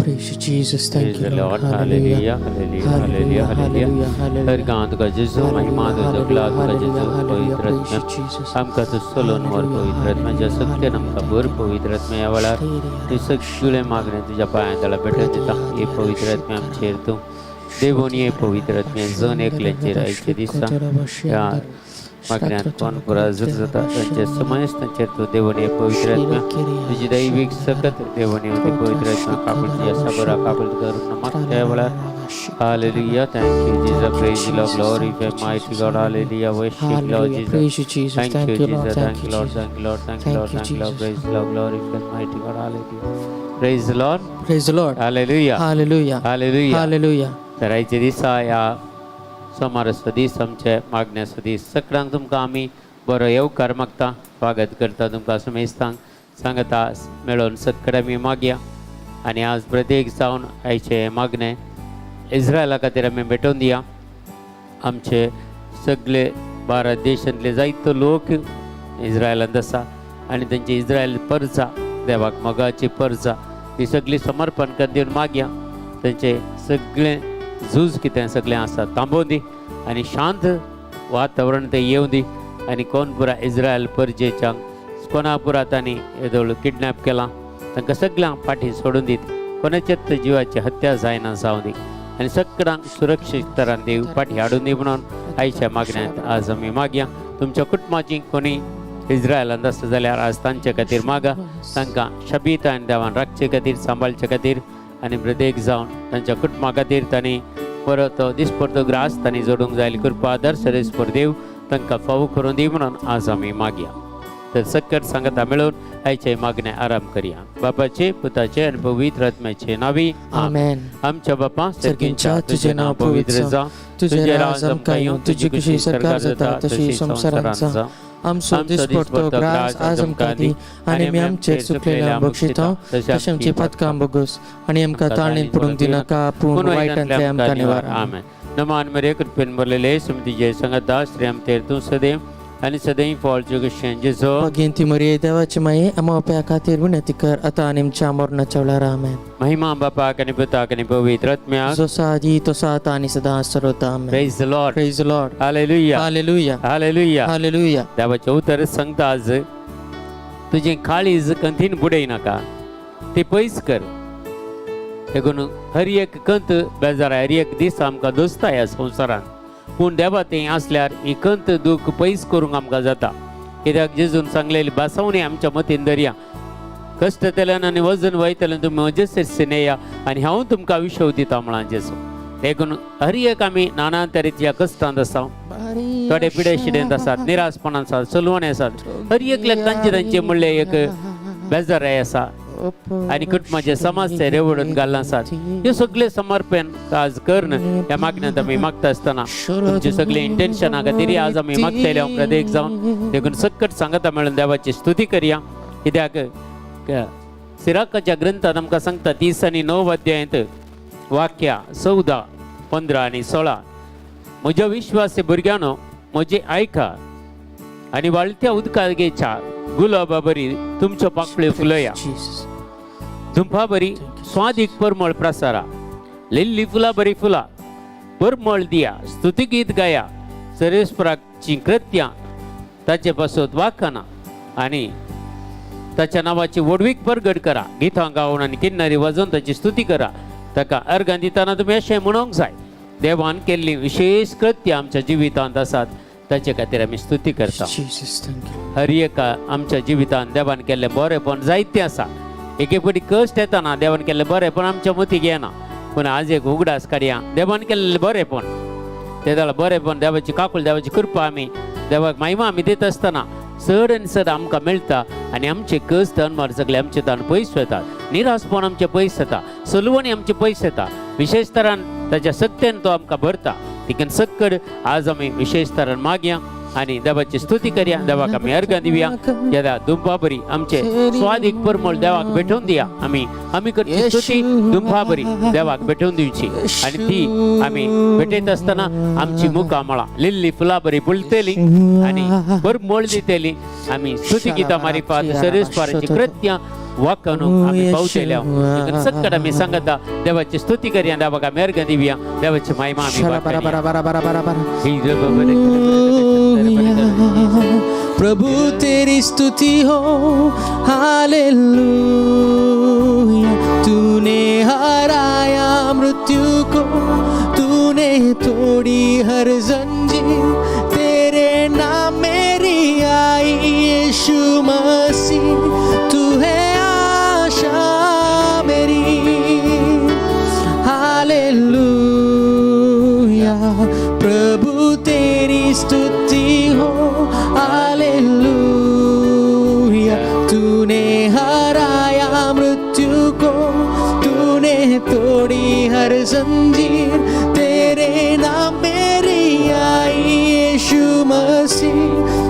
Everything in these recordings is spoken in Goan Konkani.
Praise you, Jesus. Thank Praise you, the Lord. Lord. Hallelujah. Hallelujah. Hallelujah. Hallelujah. Hallelujah. Har Hallelujah. गांव तुका जेजू महिमा तुजो ग्लाद तुका जेजू पवित्र Praise you, आत्म्या Jesus. आमकां तूं चलोवन व्हर पवित्र आत्म्याच्या सक्तीन आमकां भर पवित्र आत्म्या ह्या वेळार ती सगळे मागणे तुज्या पांयां तळा भेटून दिता. हे पवित्र आत्म्या आमचेर तूं देवून ये पवित्र आत्म्या जण एकल्याचेर आयचे दिसा ह्या मागण्यांत कोण पुरा जाता तांचे समयस तांचेर तूं देवून ये पवित्र आत्म्या तुजी दैवीक सकत देवून येवन ती पवित्र आत्म्या काबूल तुज्या सबरा काबूल करून मागता ह्या वेळार. Hallelujah. Thank you, Jesus. Praise the Lord. Glory be mighty God. Hallelujah. Worship Lord Hallelujah. Jesus. Praise you, Jesus. Thank Thank you, you, Lord. Jesus. Thank Thank you, you, Lord. Jesus. Thank you, Lord. Thank you, Thank Lord. you, Thank you, Lord. Jesus. Praise the Lord. Glory be mighty God. Hallelujah. Praise the Lord. Praise the Lord. Hallelujah. Hallelujah. Hallelujah. Hallelujah. तर आयच्या दिसा ह्या सोमाराचो दीस आमचे मागण्याचो दीस सगळ्यांक तुमकां आमी बरो येवकार मागता, स्वागत करता तुमकां सुमेस्तांक सांगता मेळोवन सगळे आमी मागया. आनी आज प्रत्येक जावन आयचे मागणें इस्रायला खातीर आमी भेटोवन दिया. आमचे सगळे भारत देशांतले जायतो लोक इस्रायलांत आसा आनी तांची इस्रायल परजा देवाक मोगाची परजा ही सगळी समर्पण कर दिवन मागया. तांचे सगळें झूज कितें सगळें आसा थांबोवन दी आनी शांत वातावरण तें येवं दी. आनी कोण पुरा इस्रायल परजेच्या कोणा पुरा तांणी येदोळ किडनॅप केलां तांकां सगळ्यांक फाटीं सोडून दीत, कोणाच्याच जिवाची हत्या जायना जावं दी आनी सगळ्यांक सुरक्षीत तरान देव फाटीं हाडून दी म्हणून आयच्या मागण्यांत आज आमी मागया. तुमच्या कुटुंबाची कोणी इस्रायलांत आसा जाल्यार आज तांचे खातीर मागा, तांकां शबीत आनी देवान राखचे खातीर सांबाळचे खातीर आनी प्रत्येक जावन तांच्या कुटुंबा खातीर तांणी परत दिसपडतो ग्रास तांणी जोडूंक जाय कृपा आदर सरेस्पर देव तांकां फावो करून दी म्हणून आज आमी मागया. तर सक्कट सांगता मेळून आयचे मागणे आराम करया. बापाचे पुताचे आनी पवित्र आत्म्याचे नावी Amen. आमच्या बापा सर्गींच्या तुझे नाव पवित्र जावं, तुझे राज आमकां येवं, तुजी खुशी सरकार जाता तशी संवसारांत जावं. आमचो दिसपडतो ग्रास आज आमकां दी आनी आमी आमचेर चुकलेल्या बक्षिता तशें आमची पातकां बगस आनी आमकां ताळणीत पडूंक दिनाका पूण वायटांतले आमकां निवार. आमेन. नमान मरे कृपेन भरलेले सुमतीजे संगता श्री तेर तूं सदैव आनी सदैव फॉल जुगशें जेजो भगिनी मरिये देवाची माये आमा उपाया खातीर विनंती कर आतां आनी आमच्या मरणाच्या वेळार. आमेन. महिमा बापाक आनी पुताक आनी पवित्र आत्म्याक जसो आदी तसो आतां आनी सदां सर्वता. आमेन. Praise the Lord. Praise the Lord. Hallelujah. Hallelujah. Hallelujah. Hallelujah. देवाचें उतर सांगता आज तुजें काळीज कंथीन बुडय नाका, ती पयस कर. देखून हर एक कंत बेजार हर एक दीस आमकां दोसता ह्या संवसारांत, पूण देवा तें आसल्यार ही कंत दूख पयस करूंक आमकां जाता. कित्याक जेजून सांगलेली बासावणी आमच्या मतीन दरया, कश्ट जातल्यान आनी वजन वयतल्यान तुमी म्हजे सरसेन येया आनी हांव तुमकां विशव दिता म्हळां जेजू. देखून हर एक आमी नाना तरेच्या कश्टांत आसा, थोडे पिडे शिडेंत आसात, निराशपणान आसात, सलवणे आसात, हर एकल्याक तांचे तांचे म्हणले एक बेजाराय आसा आनी कुटुंबाचे समस्या रेवडून घाल्ले आसात. ह्यो सगळे समर्पण आज करून ह्या मागण्यांत आमी मागता आसतना तुमचे सगळे इंटेन्शना खातीर आज आमी मागतले प्रत्येक जावन. देखून सक्कट सांगता मेळून देवाची स्तुती करया. कित्याक सिराकाच्या ग्रंथात आमकां सांगता 30 आनी 9 अध्यायांत वाक्या 14, 15 आनी 16, म्हज्या विश्वासी भुरग्यांनो म्हजें आयका आनी वाळत्या उदकागेच्या गुलाबा बरी तुमच्यो पाकळ्यो फुलया, Jesus. झुंपा बरी स्वादीक परमळ प्रसारा, लिल्ली फुलां बरी फुलां परमळ दिया, स्तुतीगीत गाया, सरेस्पराची कृत्यां ताचे पासत वाखाना आनी ताच्या नांवाची व्हडवीक परगट करा, गितां गावन आनी किन्नरी वाजोवन ताची स्तुती करा. ताका अर्गां दितना तुमी अशें म्हणूंक जाय, देवान केल्ली विशेश कृत्यां आमच्या जिवितांत आसात ताचे खातीर आमी स्तुती करता. Jesus, thank you. हर एका आमच्या जिवितांत देवान केल्लें बरेंपण जायतें आसा. एके फावटी कश्ट येताना देवान केल्लें बरेंपण आमच्या मतीक येना, पूण आज एक उगडास काडया देवान केल्लें बरेंपण. ते जाल्यार बरेंपण देवाची काकूळ देवाची कृपा आमी देवाक महिमा आमी दित आसतना चड आनी चड आमकां मेळटा आनी आमचे कश्ट अनमार सगळे आमचे ताण पयस वतात, निराशपण आमचें पयस जाता, सलवणी आमचें पयस येता. विशेश तरान ताच्या सक्तेन तो आमकां भरता. तिकन सक्कड आज आमी विशेश तरान मागया आनी देवाची स्तुती करया, देवाक आमी अर्गां दिवया. येदा दुंपा बरी आमचे स्वादीक परमळ देवाक भेटोवन दिया. आमी आमी करची स्तुती दुंपा बरी देवाक भेटोवन दिवची आनी ती आमी भेटयत आसतना आमची मुखां मळां लिल्ली फुलां बरी फुलतली आनी परमळ दितली. आमी स्तुती गितां मारिफात सरेस्वराची कृत्यां वाकणूक आमी पावतले. देखून सक्कड आमी सांगता देवाची स्तुती करया, देवाक आमी अर्घ दिवया, देवाची महिमा आमी बरा बरा वाखाणया. बरा बरा बरा बरा. प्रभु तेरी स्तुति हो, हालेलुया. तूने हराया मृत्यु को, तूने तोड़ी हर जंजीर. तेरे नाम मेरी आई यीशु मसीह, तू है आशा मेरी. हालेलुया. प्रभु तेरी स्तुति हो, हालेलुया. तूने हराया मृत्यु को, तूने तोड़ी हर जंजीर. तेरे नाम मेरी आई यीशु मसीह,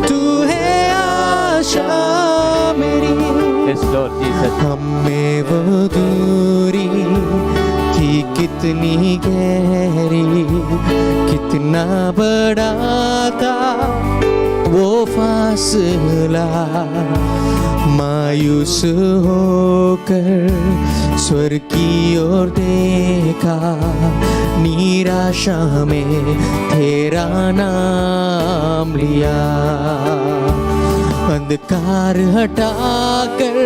तू है आशा मेरी. Yes, Lord Jesus. हमें वो दूरी थी कितनी गहरी, कितना बड़ा था वो फासला. मायूस होकर स्वर्ग की ओर देखा, निराशा में तेरा नाम लिया. अंधकार हटाकर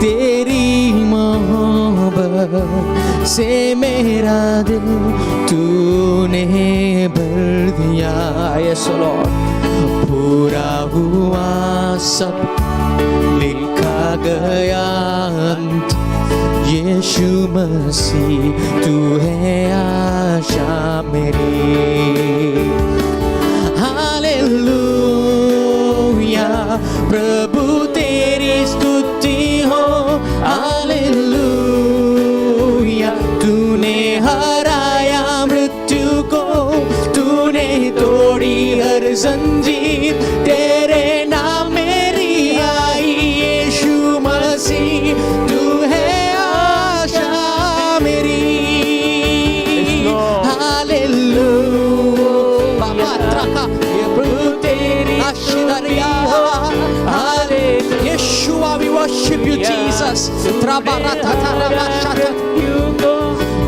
तेरी मोहब्बत से मेरा दिल तूने भर दिया. Yes Lord. पूरा हुआ सब, लिखा गया अंत. यीशु मसीह, तू है आशा मेरी. हालेलुया. प्रभु तेरी स्तुति हो, हालेलुया. तूने हराया मृत्यु को, तूने तोड़ी हर जंजीर. तेरे नाम मेरी आई यीशु मसीह, तू है आशा मेरी. हालेलुया. बाबा त्राका प्रभु तेरी आशीर्वाद. Yeshua, we worship you, Jesus. Trabaratatarabashata.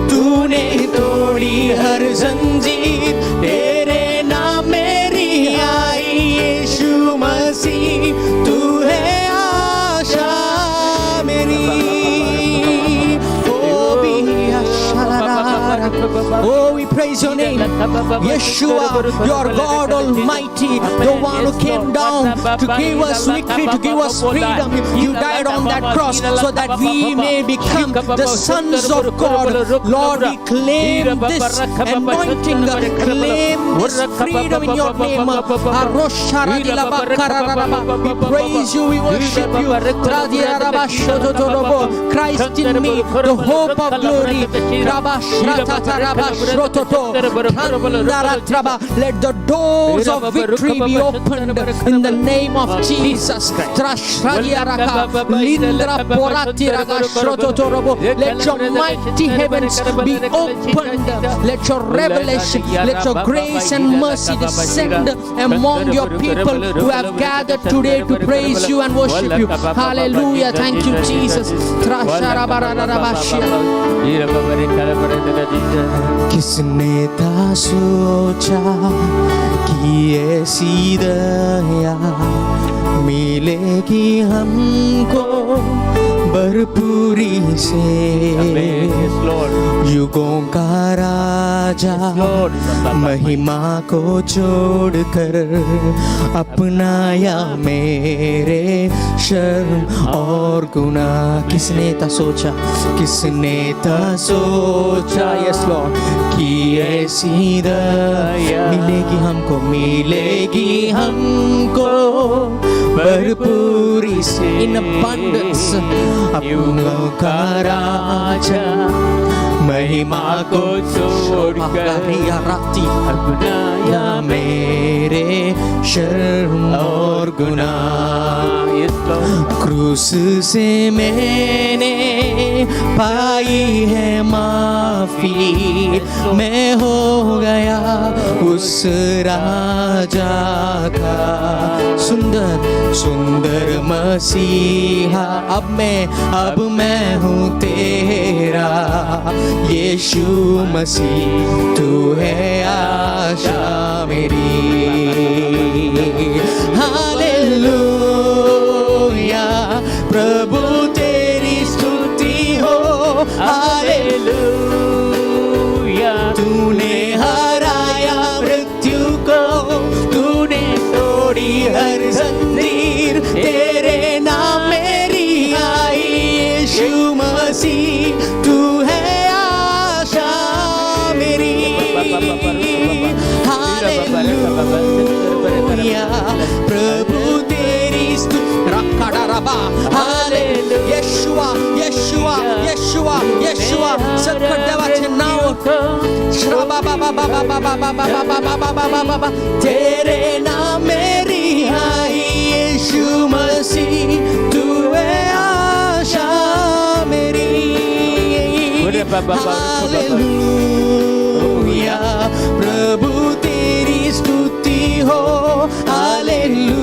तूने तोड़ी हर जंजीर, तेरे नाम मेरी आई यीशु मसीह, तू है आशा Mary. Oh, be Oh, we praise your name. Yeshua, your God Almighty, the one who came down to give us victory, to give us freedom. You died on that cross so that we may become the sons of God. Lord, we claim this anointing, claim this freedom in your name. We praise you, we worship you. Christ in me, the hope of glory. Let the doors of victory be opened in the name of Jesus. Let your mighty heavens be opened. Let your revelation, let your grace and mercy descend among your people who have gathered today to praise you and worship you. Hallelujah. Thank you, Jesus. किसने था सोचा कि ऐसी दया मिलेगी हमको भरपूरी से. Yes, Lord. युगों का राजा Lord. महिमा को छोड़कर अपनाया मेरे शर्म और गुनाह. किसने था सोचा, किसने था सोचा, यस लॉर्ड, कि ऐसी दया मिलेगी हमको, मिलेगी हमको भरपूरी से, इन अबंडेंस. युगों का राजा महिमा को छोड़कर अपनाया मेरे शर्म और गुनाह। क्रूस से मैंने पाई है माफी, मैं हो गया उस राजा का। सुंदर सुंदर मसीहा, अब मैं हूँ तेरा। यीशु मसीह, तू है आशा मेरी। हालेलुया, प्रभु तेरी स्तुति हो। हालेलुया। तूने हराया मृत्यु को, तूने तोड़ी हर जंजीर। तेरे नाम में रिहाई, यीशु मसीह, तू है आशा मेरी। हालेलुया, प्रभु तेरी स्तुति। रक्काडाराबा। हालेलुया। येशुआ, येशुआ, येशुआ, येशुआ। सकट देवाचे नाव। श्राबा बाबा बाबा बाबा बाबा बाबा बाबा बाबा बाबा। तेरे नाम में रिहाई, यीशु मसीह, तू है आशा मेरी। हालेलुया, प्रभु तेरी स्तुति हो। हालेलुया,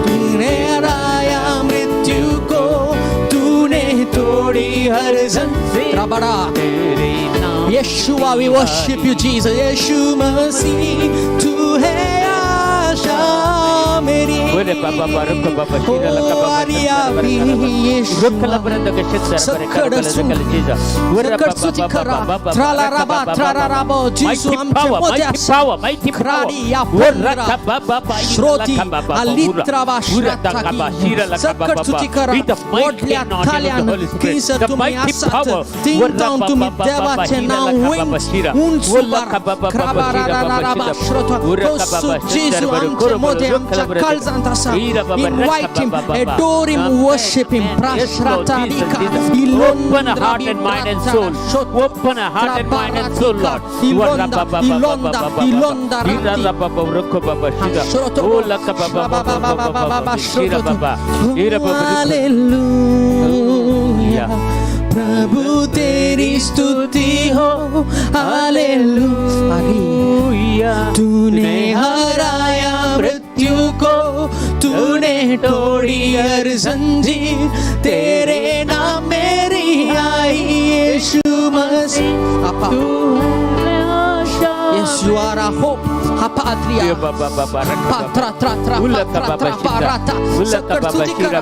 तूने हराया मृत्यु को, तूने तोड़ी हर जंजीर। बड़ा तेरे नाम Yeshua, we worship you, Jesus. Yeshu Masih, तू है आशा मेरी। Oh, सकट स्तुती करा। त्राला राबा, त्राला राबो। जेसू आमचे मध्ये आसा। क्राडी या पंधरा श्रोती अलित्रावा श्राताकी। सकट स्तुती करा। व्हडल्या ताळ्यान थंयसर तुमी आसात, थिंग तुमी देवाचें नांव उंच उंच उबार। क्राबाराराराबा श्रोता। जेसू आमचे मध्ये, आमच्या काळजांत आसा। Invite him, adore him, worship him. Prashratarika. Open a heart and mind and soul. Open a heart and mind and soul, Lord. Ilonda, Ilonda, Ilonda, hallelujah, प्रभु तेरी स्तुति हो। हालेलुया, तूने हराया मृत्यु को, तूने तोड़ी हर जंजीर। तेरे नाम में रिहाई, यीशु मसीह। आपा। Yes, you are our hope. Hapatria. Patra tra tra patra tra parata. Sakar स्तुती करा.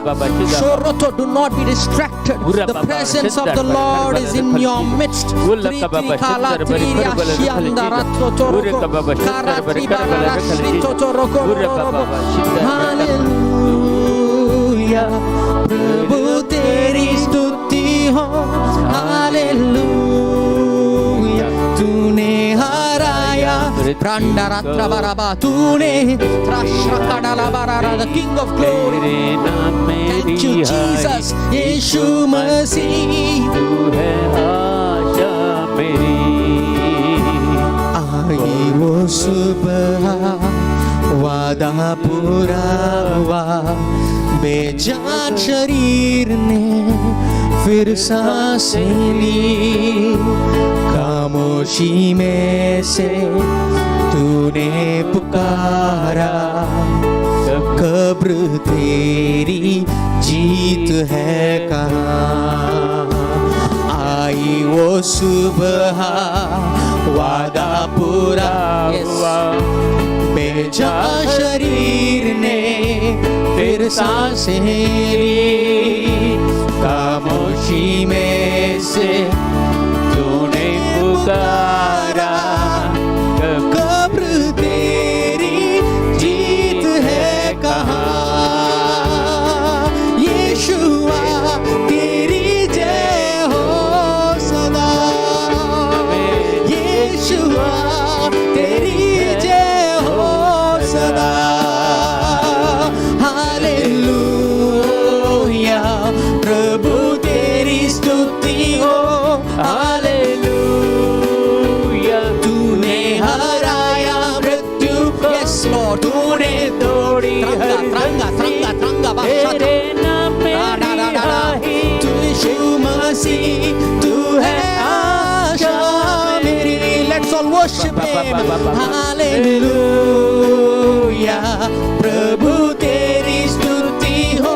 Shoroto, do not be distracted. The presence of the Lord is in your midst. Tri tri kala tri shianda ratro toroko. Kara tri barara shri toroko. Hallelujah. प्रभु तेरी स्तुति हो। हालेलुया, तूने हराया प्रांडरात्र बराबा, तूने त्राश्रकडाला बरारा। The King of Glory. Thank you, Jesus. यीशु मसीह, तू है आशा मेरी। आई वो सुबह, वादा पूरा हुआ। बेजान शरीर ने फिर सांसें ली। खामोशी में से तूने पुकारा, कब्र तेरी जीत है कहाँ? आई वो सुबह, वादा पूरा हुआ। बेजान शरीर ने फिर सांसें ली। खामोशी में से तूने पुकारा, कब्र तेरी जीत है कहाँ? यीशुआ, तेरी जय हो सदा। यीशुआ, तेरी जय हो सदा। हालेलुया, प्रभु तेरी स्तुति हो। तेरे नाम में रिहाई। तू यीशु मसीह, तू है आशा मेरी। Let's all worship him. Hallelujah, प्रभु तेरी स्तुति हो।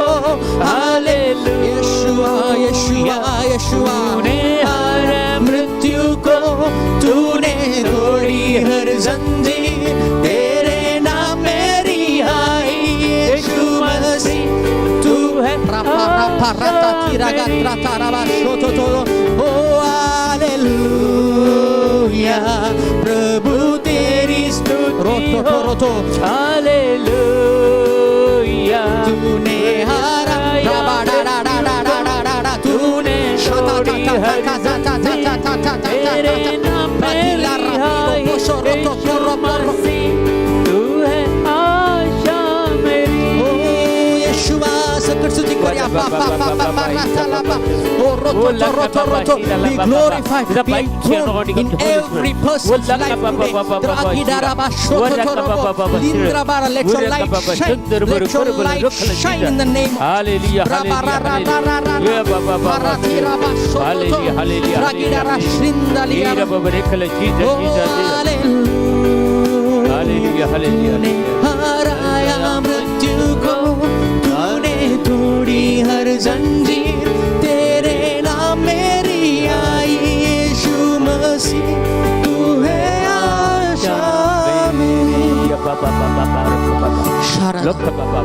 हालेलुया। यीशुआ, यीशुआ, यीशुआ। तूने हर मृत्यु को तूने तोड़ी हर जंजीर, तेरे नाम में रिहाई। यीशु मसीह तू है रापा रापा राता तिरागा त्राता राबा शोतो तो। ओ हालेलुया, प्रभु तेरी स्तुति रोतो हो। रोतो। हालेलुया। तूने हारा राबा डा डा डा डा डा डा डा डा। तूने शता ता ता ता ता ता ता ता ता ता ता ता। तेरे नाम में रातीला रापी रिहाई। रोपो शो रोतो यीशु पोरो पोरो। मसीह, तू है आशा मेरी। ओ येशुआ, सकट स्तुति करूया। पा पा पा पा पा राता ला पा। ओ रोतो तो रोतो रोतो। Be glorified, be enthroned in every person's life today. Draghidaraba shoto torobo lindrabara. Let your light shine, let your light shine in the name of hallelujah, hallelujah, hallelujah. Marathiraba shoto hallelujah, hallelujah. Dragidara shrindalia. Hira Baba Rekala Jesus, O Jesus, Jesus. Hallelujah, hallelujah, hallelujah. तूने हराया मृत्यु को, तूने तोड़ी हर जंजीर, तेरे नाम में रिहाई। यीशु मसीह, तू है आशा मेरी। लोक बाबा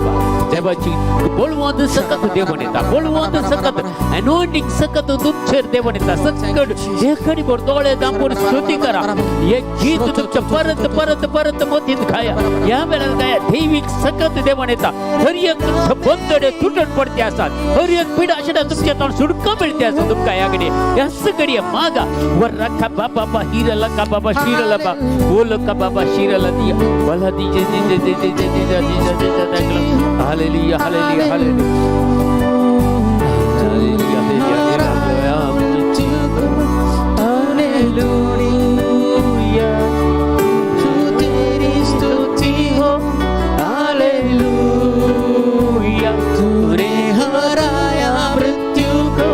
देवाची बळवंत सकत देवण येता, बळवंत सकत अनोइंटिंग सकत तुमचेर देवण येता। सकट एकडे भर दोळे दांपून स्तुती करा। हे गीत तुमच्या परत परत परत मतीत खाया। ह्या वेळार काय दैवीक सकत देवण येता। हर एक तुमच्या बंदडे तुटत पडते आसात, हर एक पिडा आशिल्ल्या तुमच्या तोंड सुटका मेळते आसा तुमकां। ह्या कडेन ह्या सगळी मागा वर रखा बाबा बा हिरला का बाबा शिरला बा बोल का बाबा शिरला दिया बला दीजे दीजे दीजे दीजे दीजे दीजे। Hallelujah, hallelujah, hallelujah, hallelujah, hallelujah. तूने तू तेरी स्तुति हो। हालेलुया, तूने हराया मृत्यु को,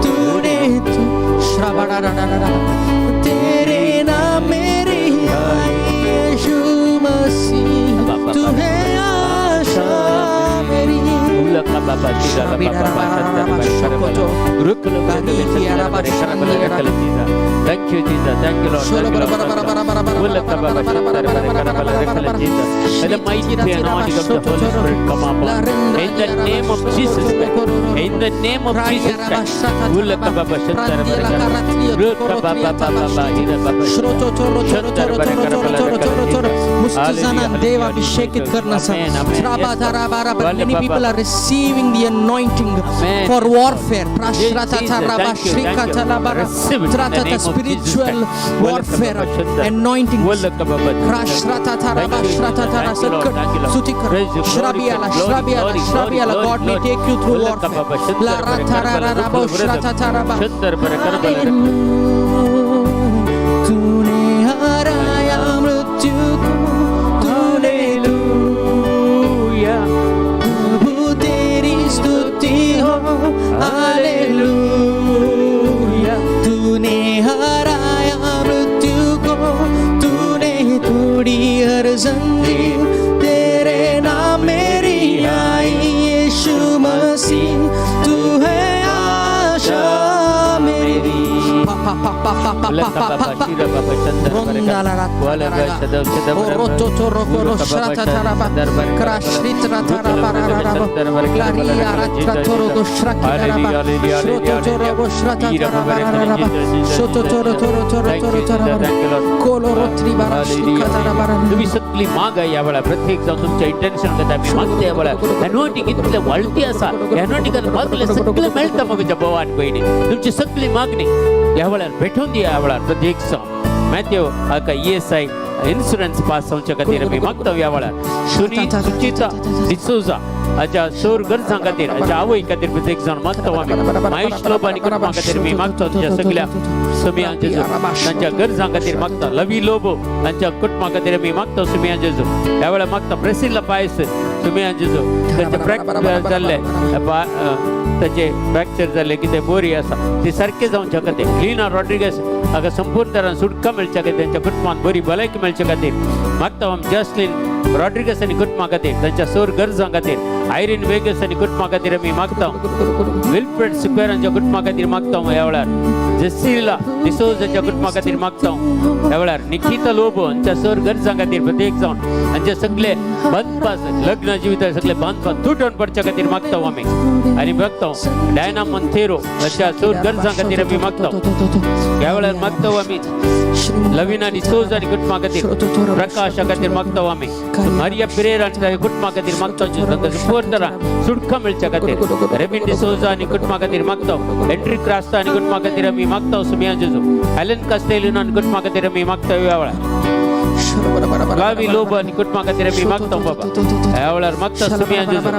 तूने तू श्रावणा तेरे नाम में रिहाई। यीशु मसीह, तू है आशा Mary. Thank you, Jesus. Thank you, Lord. Thank you, Lord. Let the mighty anointing of the Holy Spirit come upon. In the name of Jesus Christ. In the name of Jesus Christ. देव अभिषेकित करना। Many people are receiving the anointing for warfare. Spiritual warfare anointing. God may take you through warfare. तूने हराया मृत्यु को, तूने प्रभु तेरी स्तुति हो। हालेलुया, तूने हराया मृत्यु को, तूने तोड़ी हर जंजीर, तेरे नाम में रिहाई। यीशु मसीह, तू है आशा मेरी। पा पा पा पा पा पा पा पा। तुम्ही सगळी मागा या वेळा, प्रत्येक जावन तुमच्या इंटेन्शन करता मी मागता या वेळा। एनोइंटिंग इतलें वाळटी आसा, एनोइंटिंगान मागलें सगळें मेळटा म्हज्या भाव आनी भयणी। तुमची सगळी मागणी ह्या वेळार भेटून दिया। ह्या वेळार प्रत्येक जावन मॅथ्यू हाका ESI insurance pass जावच्या खातीर आमी मागता ह्या वेळार। सुनी सुचिता डिसोजा हाच्या सोर गरजां खातीर, हाच्या आवय खातीर प्रत्येक जाण मागता आमी. महेश लोबो आनी कुटुंबा खातीर मी मागता तुज्या सगळ्या सुमिया जेजू, तांच्या गरजां खातीर मागता. लवी लोबो हांच्या कुटुंबा खातीर आमी मागता सुमिया जेजू. ह्या वेळार मागता प्रेसिल्ला पायस सुमिया जेजू, तांचे फ्रॅक्चर जाल्ले, ताचे फ्रॅक्चर जाल्ले कितें बोरी आसा ती सारकें जावच्या खातीर. लिना रॉड्रिगस हाका संपूर्ण तरान सुटका मेळच्या खातीर, तांच्या कुटुंबान बरी भलायकी मेळच्या खातीर मागता आमी. जस्लीन रॉड्रिगस आनी कुटुंबा खातीर, तांच्या सोर गरजां खातीर. आयरीन वेगस आनी कुटुंबा खातीर आमी मागता. विल्फ्रेड सिक्वेर हांच्या कुटुंबा खातीर मागता ह्या वेळार. जेसिला डिसोज हांच्या कुटुंबा खातीर मागता ह्या वेळार. निकिता लोबो हांच्या सोर गरजां खातीर प्रत्येक जावन हांचे सगळे बांदपास लग्न जिविता सगळे बांदपास तुटून पडच्या खातीर मागता आमी. आनी मागता डायना मंथेरो हांच्या सोर गरजां खातीर आमी मागता ह्या वेळार. मागता आमी लविना डिसोज आनी कुटुंबा खातीर, प्रकाशा खातीर मागता आमी. मारिया पिरेर आनी ताच्या कुटुंबा खातीर मागता, तांकां संपूर्ण तरान सुटका मेळच्या खातीर. रेबिन डिसोजा आनी कुटुंबा खातीर मागता. एंड्री क्रास्ता आनी कुटुंबा खातीर आमी मागता सुमिया जेजू. एलन कास्टेलिनो आनी कुटुंबा खातीर आमी मागता ह्या वेळार. फ्लावी लोबो आनी कुटुंबा खातीर आमी मागता बाबा ह्या वेळार. मागता सुमिया जेजू.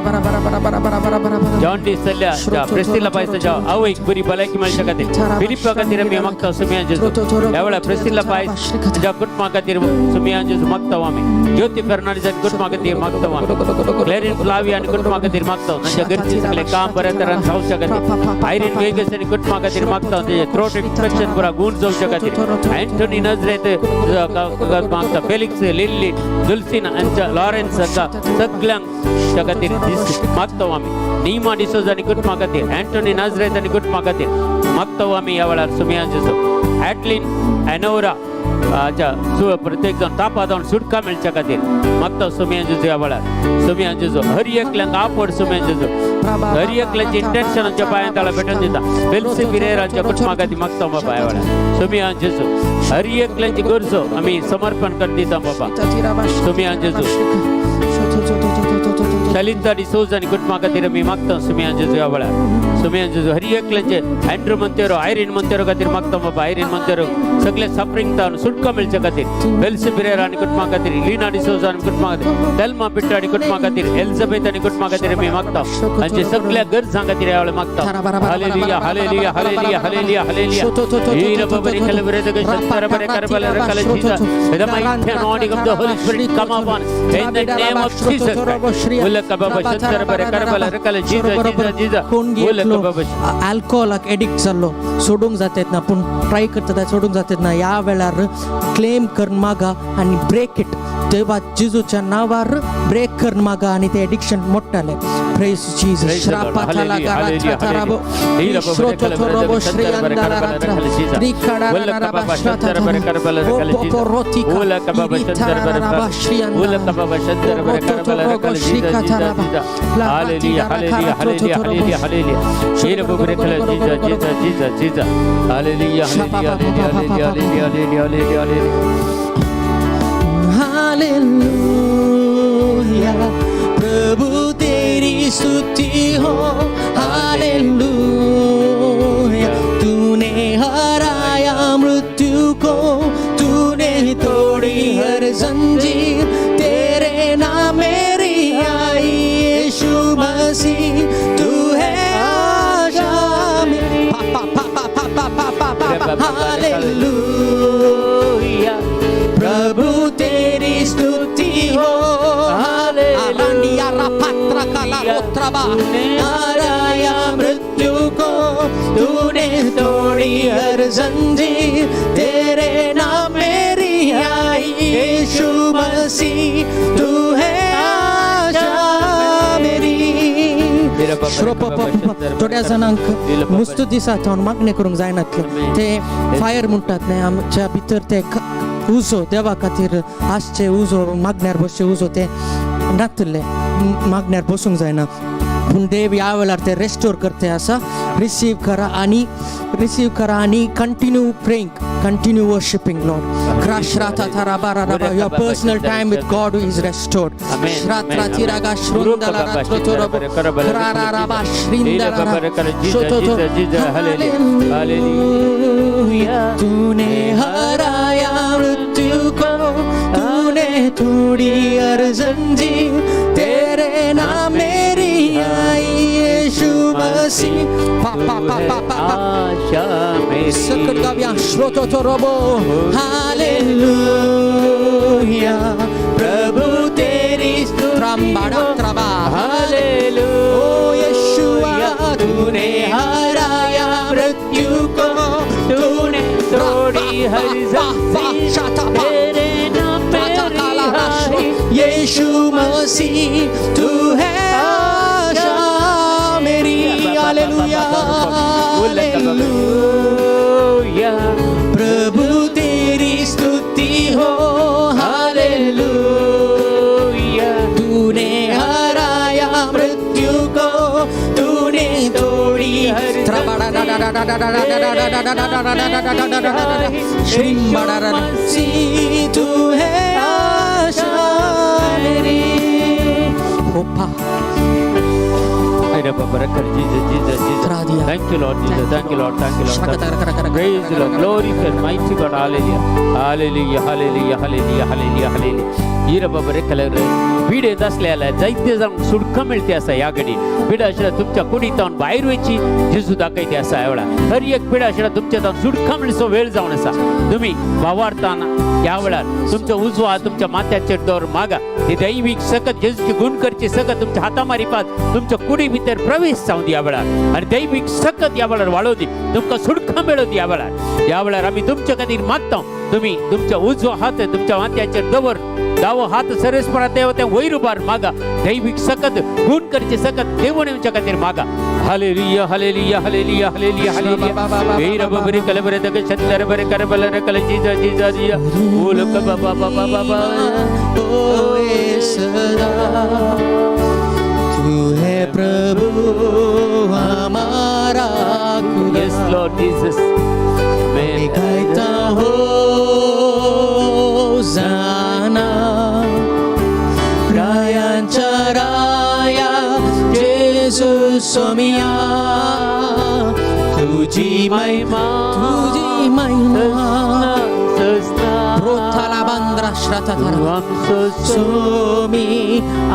जॉन डी सल्ल्या प्रेसिला पायसाच्या आवयक बरी भलायकी मेळच्या खातीर, फिलिपा खातीर आमी मागता सुमिया जेजू ह्या वेळार. प्रेसिला पायस ज्या कुटुंबा खातीर सुमिया जेजू मागता आमी. ज्योती फेर्नांडीस आनी कुटुंबा खातीर मागता आमी. क्लेरीन फ्लावी आनी कुटुंबा खातीर मागता, तांच्या घरचे सगळे काम बऱ्या तरान जावच्या खातीर. आयरीन वेगस आनी कुटुंबा खातीर मागता, तांचे थ्रोट इन्फेक्शन पुरा गूण जावच्या खातीर. अँटोनी नजरेत मागता. फेलिक्स, लिल्ली, दुलसीन हांच्या, लॉरेन्स हांका सगळ्यांक त्या खातीर मागता आमी. नीमा डिसोज आनी कुटुंबा खातीर, अँटोनी नाजरेत आनी कुटुंबा खातीर मागता आमी ह्या वेळार सुमिया जेजू. ॲटलिन एनोरा हाच्या प्रत्येक जाण तापा जावन सुटका मेळच्या खातीर मागता सुमिया जेजू ह्या वेळार. सुमिया जेजू, हर एकल्यांक आपड सुमिया जेजू, हर एकल्याची इंटेन्शनाच्या पांया ताळा भेटून दिता. बेल्सी पिरेरांच्या कुटुंबा खातीर मागता बाबा ह्या वेळार सुमिया जेजू. हर एकल्याची गरजो आमी समर्पण कर दिता बाबा सुमिया जेजू. शलिता डिसोज आनी कुटुंबा खातीर आमी मागता सुमिया जेजू ह्या वेळार सुमिया जेजू. हर एकल्याचे अँड्रू मंतेरो, आयरीन मंतेरो खातीर मागता बाबा. आयरीन मंतेरो सगळे सफरिंग तावन सुटका मेळच्या खातीर. बेल्सी पिरेरा आनी कुटुंबा खातीर, लिना डिसोजा आनी कुटुंबा खातीर, तेल्मा पिट्टा आनी कुटुंबा खातीर, एलिझाबेथ आनी कुटुंबा खातीर आमी मागता. हांचे सगळ्या गरजां खातीर ह्या वेळार मागता. Hallelujah, hallelujah, hallelujah, hallelujah, hallelujah. हीर बबरी कलबरे दगे शंकर बरे करबल रकल Jesus. The mighty anointing of the Holy Spirit come upon in the name of Jesus Christ. उलक बाबा शंकर बरे करबल रकल Jesus, Jesus, Jesus. कोण उलक घेतलो बाबा. अल्कोहोलाक एडिक्ट जाल्लो, सोडूंक जातात ना, पूण ट्राय करता, सोडूंक जातात ना, ह्या वेळार क्लेम करून मागा आनी ब्रेक it. देवा जेजूच्या नांवार ब्रेक करून मागा आनी ते एडिक्शन मोडटाले. Praise Jesus. Praise the Lord. Hallelujah, hallelujah, hallelujah. हीर बाबा कलबरे शंकर बरे करबल रकल Jesus. उलक बाबा शंकर बरे करबल रकल Jesus. उलक बाबा शंकर बरे उलक बाबा शंकर बरे करबल रकल Jesus, Jesus, Jesus. Hallelujah, hallelujah, hallelujah, hallelujah, hallelujah. हीर बाबा रकल Jesus, Jesus, Jesus, Jesus. Hallelujah, hallelujah, hallelujah, hallelujah, hallelujah, hallelujah, hallelujah. Hallelujah, प्रभु तेरी स्तुति हो. हालेलुया, तूने हराया मृत्यु को, तूने तोड़ी हर जंजीर, तेरे नाम मेरी आई यीशु मसीह, तू है आशा मेरी. पा पा पा पा पा पा पा पा पा. हालेलुया, प्रभु तेरी स्तुति हो. हराया मृत्यु को, तूने तोड़ी हर जंजीर, तेरे नाम मेरी आई यीशु मसीह, तू है आशा मेरी. थोड्या जाणांक मुस्त दिसात मागणें करूंक जायनातलें, ते फायर म्हणटात न्ही, आमच्या भितर ते उजो, देवा खातीर आसचे उजो, मागण्यार बसचे उजो ते नातले, मागण्यार बसूंक जायना. पूण देव ह्या वेळार ते रेस्टोर करते आसा. रिसीव करा आनी रिसीव करा आनी continue praying, continue worshipping Lord. क्राश राता थारा बारा राबा. Your personal time with God is restored. Amen. श्रात्रा Amen. तिरागा श्रुंदला रात्रो तोरबो क्रारा राबा श्रिंदला शोतो. हालेलुया, तूने हराया मृत्यु को, तूने तोड़ी हर जंजीर, तेरे नाम मेरी रिहाई येशू मसीह. पा पा पा पा पा पा. आशा मेरी. सकट गावया. श्रोतो रोबो. हालेलुया, प्रभु तेरी स्तुति त्रांबाडा हो. त्राबा. हालेलुया. ओ येशुआ, तूने हराया मृत्यु को, तूने तोड़ी हर जंजीर, तेरे नाम में रिहाई. यीशु मसीह, तू है आशा मेरी. Hallelujah, hallelujah. प्रभु तेरी स्तुति हो. हालेलुया. तूने हराया मृत्यु को, तूने तोड़ी हर श्री. तू है आशा Mary. होपा. Jesus, Jesus, Jesus. Radia. Thank you, Lord Jesus. Thank you, Lord. Thank you, Lord. Praise the Lord. Glory to mighty God. Hallelujah. Hallelujah. Hallelujah. Hallelujah. Hallelujah. Hallelujah. हिरा बाबा रे कलर पीड येत असल्याला जायते जावन सुटका मेळते आसा. ह्या घडी पिडा आशिल्ल्या तुमच्या कुडीत जावन भायर वयची जेजू दाखयते आसा. ह्या वेळार हर एक पिडा आशिल्ल्या तुमच्या जावन सुटका मेळचो वेळ जावन आसा. तुमी भावार्थान ह्या वेळार तुमचो उजवा हात तुमच्या माथ्याचेर दवर, मागा ही दैवीक सकत, जेजूची गुण करची सकत तुमच्या हाता मारिपात तुमच्या कुडी भितर प्रवेश जावं दी ह्या वेळार आनी दैवीक सकत ह्या वेळार वाळोव दी, तुमकां सुटका मेळोव दी. ह्या वेळार, ह्या वेळार आमी तुमच्या खातीर मागता. तुमी तुमच्या उजवो हात तुमच्या माथ्याचेर दवर, दावो हात सरसपणा देव ते वयर उबार, मागा दैवीक सकत, गुण करचे सकत देवण येवच्या खातीर मागा. Hallelujah, hallelujah, hallelujah, hallelujah, hallelujah. वीर बबरी कलबरे दग चंदर बरे करबल रकल जीजा जीजा जीजा ओलक बाबा बाबा बाबा. होए सदा, तू है प्रभु हमारा खुदा. Yes, Lord Jesus. मैं गाता होजाना, रायांच्या राया जेजू सोमिया. तुझी महिमा, तुझी महिमा. प्रोथाला बांद्रा श्राता सोमी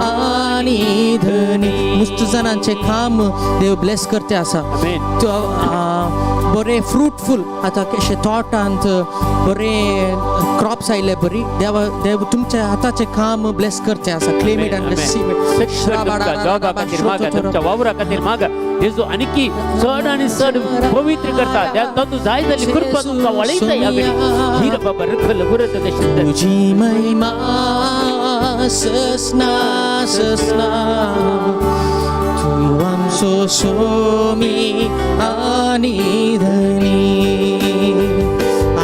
आणि धनी. मुस्त जणांचे काम देव ब्लेस करते आसा. Amen. तो बरे फ्रुटफूल आतां कशें तोटांत बरे क्रॉप्स आयले बरी, देव देव तुमच्या हाताचें काम ब्लेस करते आसा. Claim it and receive it. जॉबा खातीर मागा, तुमच्या वावरा खातीर मागा. जेजू आणखी चड आणि चड पवित्र करता. त्या तातूंत जाय जाल्ली कृपा तुमकां वळयता. ह्या वेळी हिर बाबा रखल उरत तुझी महिमा ससना ससना, तू आमचो सोमी आणि धनी.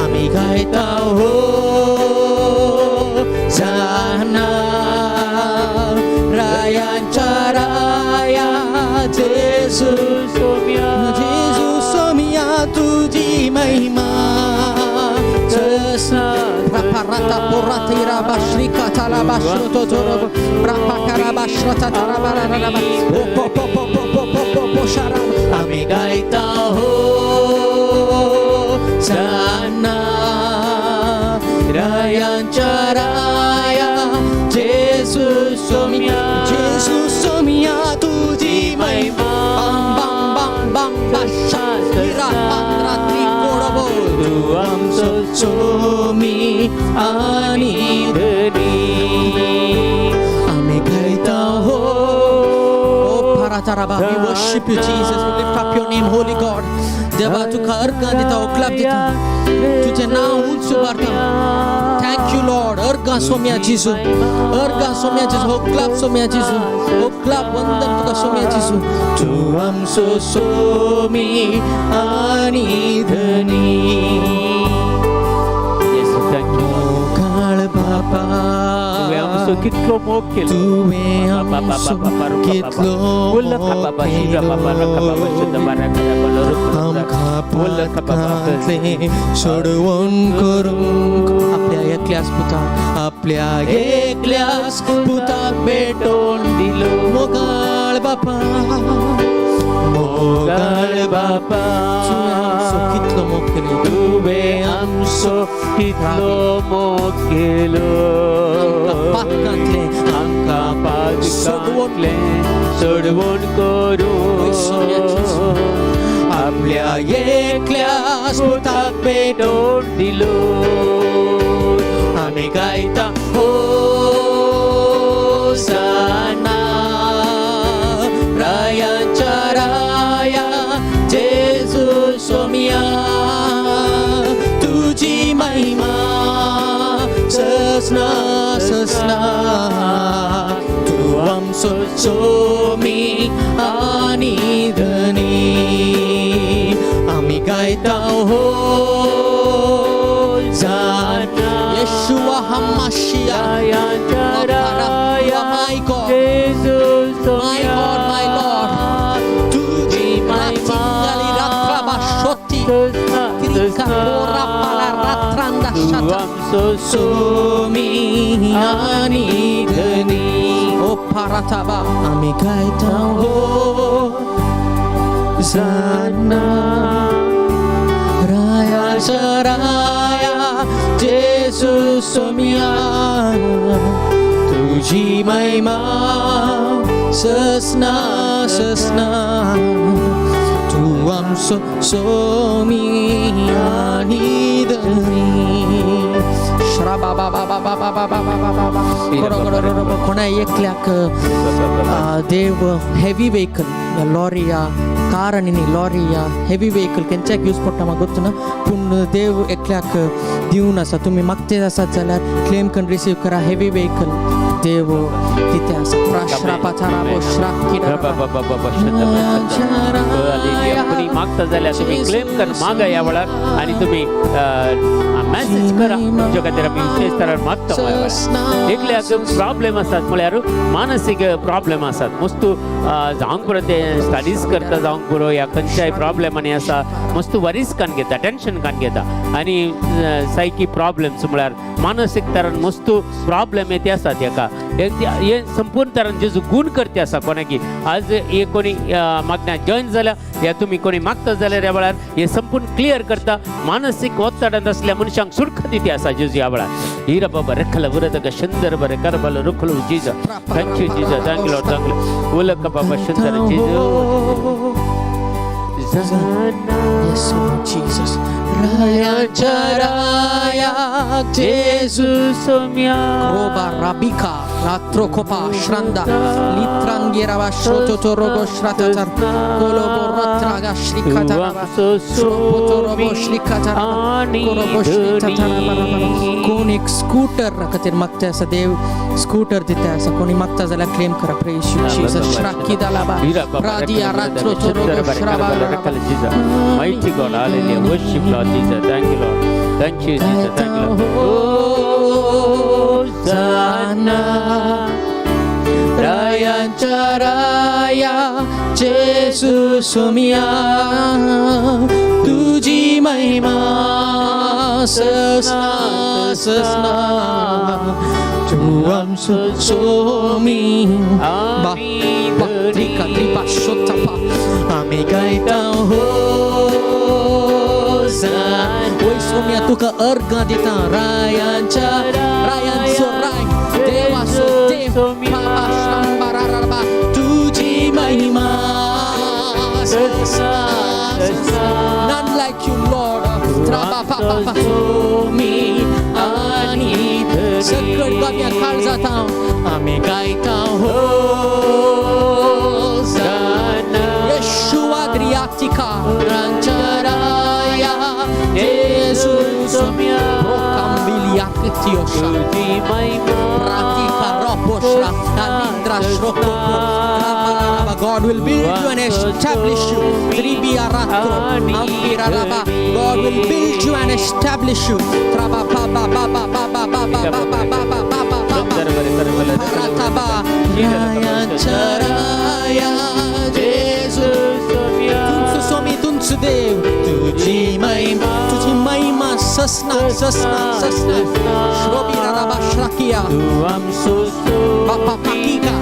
आम्ही गायता होजाना, रायांच्या राया जेजू सोम्या. जेजू सोमिया. तुझी महिमा ससना. Raparata porata iraba shrikata la bashroto torobo rapakara bashrata tarabara raba o po po po po po po po po sharab. आम्ही गायता होजाना, रायांच्या राया जेजू सोमिया. जेजू सोमिया, तुझी महिमा. बाम बाम बाम बाम basha ira pandra trikorobo. तू आमचो सोमी आणि धनी. आम्ही गायता हो. Oh, Parataraba, we worship you, Jesus. We lift up your name, Holy God. देवा, तुका अर्गां दिता, ओक्लाप दिता, तुझे नाव उंच उबारता. Thank you Lord. अर्गां सोम्या जेजू, अर्गां सोम्या जेजू, ओक्लाप सोम्या जेजू, ओक्लाप वंदन तुका सोम्या जेजू. तू आमचो सोमी आणि धनी. Yes, thank you. मोगाळ बापा, तुवें आमचो कितलो मोग केलो. तुवें आमचो कितलो मोग केलो. आमकां पातकांतले सोडवण करूंक आपल्या एकल्याच पुताक, आपल्या एकल्याच पुताक भेटोवन दिलो. मोगाळ बापा, मोगाळ बापा. तुवें आमचो कितलो मोग केलो. तुवें आमचो कितलो मोग केलो. आमकां पातकांतले, आमकां पादकांतलें सोडवण करूं आपल्या एकल्या पुताक पेटोवन दिलो आमी गायता होसाना रायाच्या राया जेजू सोमिया तुझी महिमा ससना ससना तू आमचो सोमी आनी धनी आमी गायता होसाना येशुआ हमाशिया रायाच्या राया My God. जेजू My God, my Lord. तुझी रात्री रात्राबा शोती त्रिका पोरा पाला रात्रांदा शाता सोमी आणि धनी ओ पाराताबा आम्ही गायता होसाना रायाचा राया जेसू सोमिया तुझी महिमा ससना ससना तू आमचो सोमी आणि धनी श्रा बा बा बा बा बा बा बा बा बा बा बा करो करो करो कोणा एकल्याक देव हेवी व्हेकल लॉरी या कार आनी न्ही लॉरी या हेवी व्हेकल केंच्याक यूज पडटा म्हाका गोत्तु ना पूण देव एकल्याक दिवन आसा तुमी मागते आसात जाल्यार क्लेम करून रिसीव करा हेवी व्हेकल देव तिथे आसा प्राश्रा पाथाराबो श्रा कोणी मागता जाल्यार तुमी क्लेम कर मागा ह्या वेळार आनी तुमी मॅसेज करा तुमच्या खातीर आमी विशेष तरान मागता ह्या वेळार. एकल्याक प्रॉब्लेम आसात म्हळ्यार मानसीक प्रॉब्लेम आसात मस्तू जावंक पुरो ते स्टडीज करता जावंक पुरो या खंयच्याय प्रॉब्लेमांनी आसा मस्तू वरीस कान घेता टेंशन कान घेता आनी सायकी प्रॉब्लेम्स म्हळ्यार मानसीक तरान मस्तू प्रॉब्लेम ते आसात हेका हे संपूर्ण तरान जेजू गुण करते आसा कोणाकी आज हे कोणी मागण्या जॉईन जाल्या या तुमी कोणी मागता जाल्यार ह्या वेळार हे संपूर्ण क्लियर करता मानसीक ಒತ್ತಡದ असल्या मनशांक सुरखा दिती आसा जेजू ह्या वेळार हिरा बाबा रखल उरदग शंदर बरे करबल रुखल Jesus. Thank you Jesus, thank you Lord, thank you उलक बाबा शंदर जेजू. Yes, Lord Jesus. रायाच्या राया जेजू Saumya Roba rabika ratrokopa shranda litrangerava shototorogo shratatar kolobo rotraga shrikatarava shropotorobo shrikatarava korobo shritatarava. कोण एक स्कूटर खातीर मागता आसा देव स्कूटर दिता आसा कोणी मागता जाल्यार क्लेम करा. प्रेज you Jesus. श्राकी दालाबा प्रादिया रात्रोतोरोगो श्राबा. Mighty God, hallelujah. Worship Lord Jesus. Thank you, Lord. Thank you, Jesus. Thank you, Lord. Hosanna रायांच्या राया जेसू सोमिया तुझी महिमा ससना ससना तू आमचो सोमी बा बा त्रिका त्रिपा शोतापा आमी गायता होसाना. वय सोमिया तुका अर्घ दिता रायांच्या रायांचो राय देवाचो देव बाबा श्रांबाराराबा तुझी महिमा ससना ससना. None like you, Lord. Traba pa pa pa मी आणि सकट गाव्या काळजात आम्ही गायता होसाना. येशुआ द्रियातिका रांचराया जेसू Saumya प्रोकांबिलिया कृतियोशा Pratika roposhra alindra shrokopo. God will build you and establish you. Tribia ratro ampiraraba. God will build you and establish you. Traba ba ba ba ba ba ba ba ba ba ba ba ba ba ba ba. Parataba रायांच्या जेजू तुमचं स्वामी तुमचं देव तुझी महिमा तुझी महिमा ससना ससना ससना श्रोबिराबा श्राकिया बापा पाकिका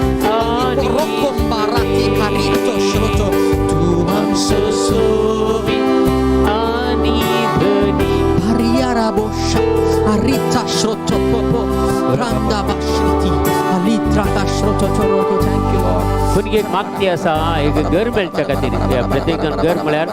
रोकोम्बा राती कारितो श्रोतो तू आमचं स्वामी Pariarabosha, Arita Shroto Popo, Randa Bashriti, Alitra Bashroto. कोणी एक मागती आसा एक घर मेळच्या खातीर, प्रत्येक जाण घर म्हळ्यार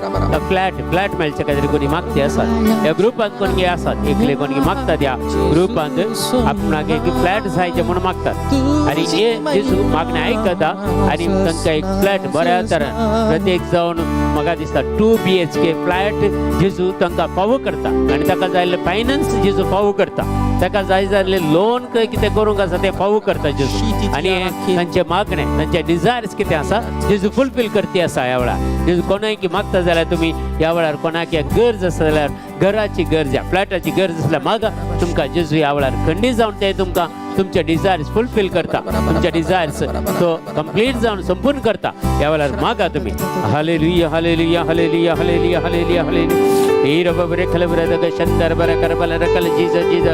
फ्लॅट फ्लॅट मेळच्या खातीर कोणी मागती आसात. ह्या ग्रुपांत कोणी आसात एकले कोणी मागतात, ह्या ग्रुपांत आपणाक एक फ्लॅट जायचे म्हणून मागतात आनी हे जेजू मागणें आयकता आनी तांकां एक फ्लॅट बऱ्या तरान प्रत्येक जावन म्हाका दिसता 2 BHK flat जेजू तांकां फावो करता आनी ताका जाय जाल्लें फायनान्स जेजू फावो करता, ताका जाय जाल्लें लोन कितें करूंक आसा तें फावो करता जेजू. आनी तांचे मागणें तांचे डिजायर्स कितें आसा जेजू फुलफील करती आसा ह्या वेळार. जेजू कोणाक मागता जाल्यार तुमी ह्या वेळार कोणाक गरज आसा जाल्यार घराची गरज फ्लॅटाची गरज आसल्यार मागा, तुमकां जेजू ह्या वेळार खंडीत जावन ते तुमकां तुमचे डिजायर्स फुलफील करता, तुमचे डिजायर्स तो कंप्लीट जावन संपूर्ण करता. ह्या वेळार मागा तुमी. Hallelujah hallelujah hallelujah hallelujah hallelujah hallelujah. हीर बरे खलबर शंदर बरे करबल रकल जीज जीज.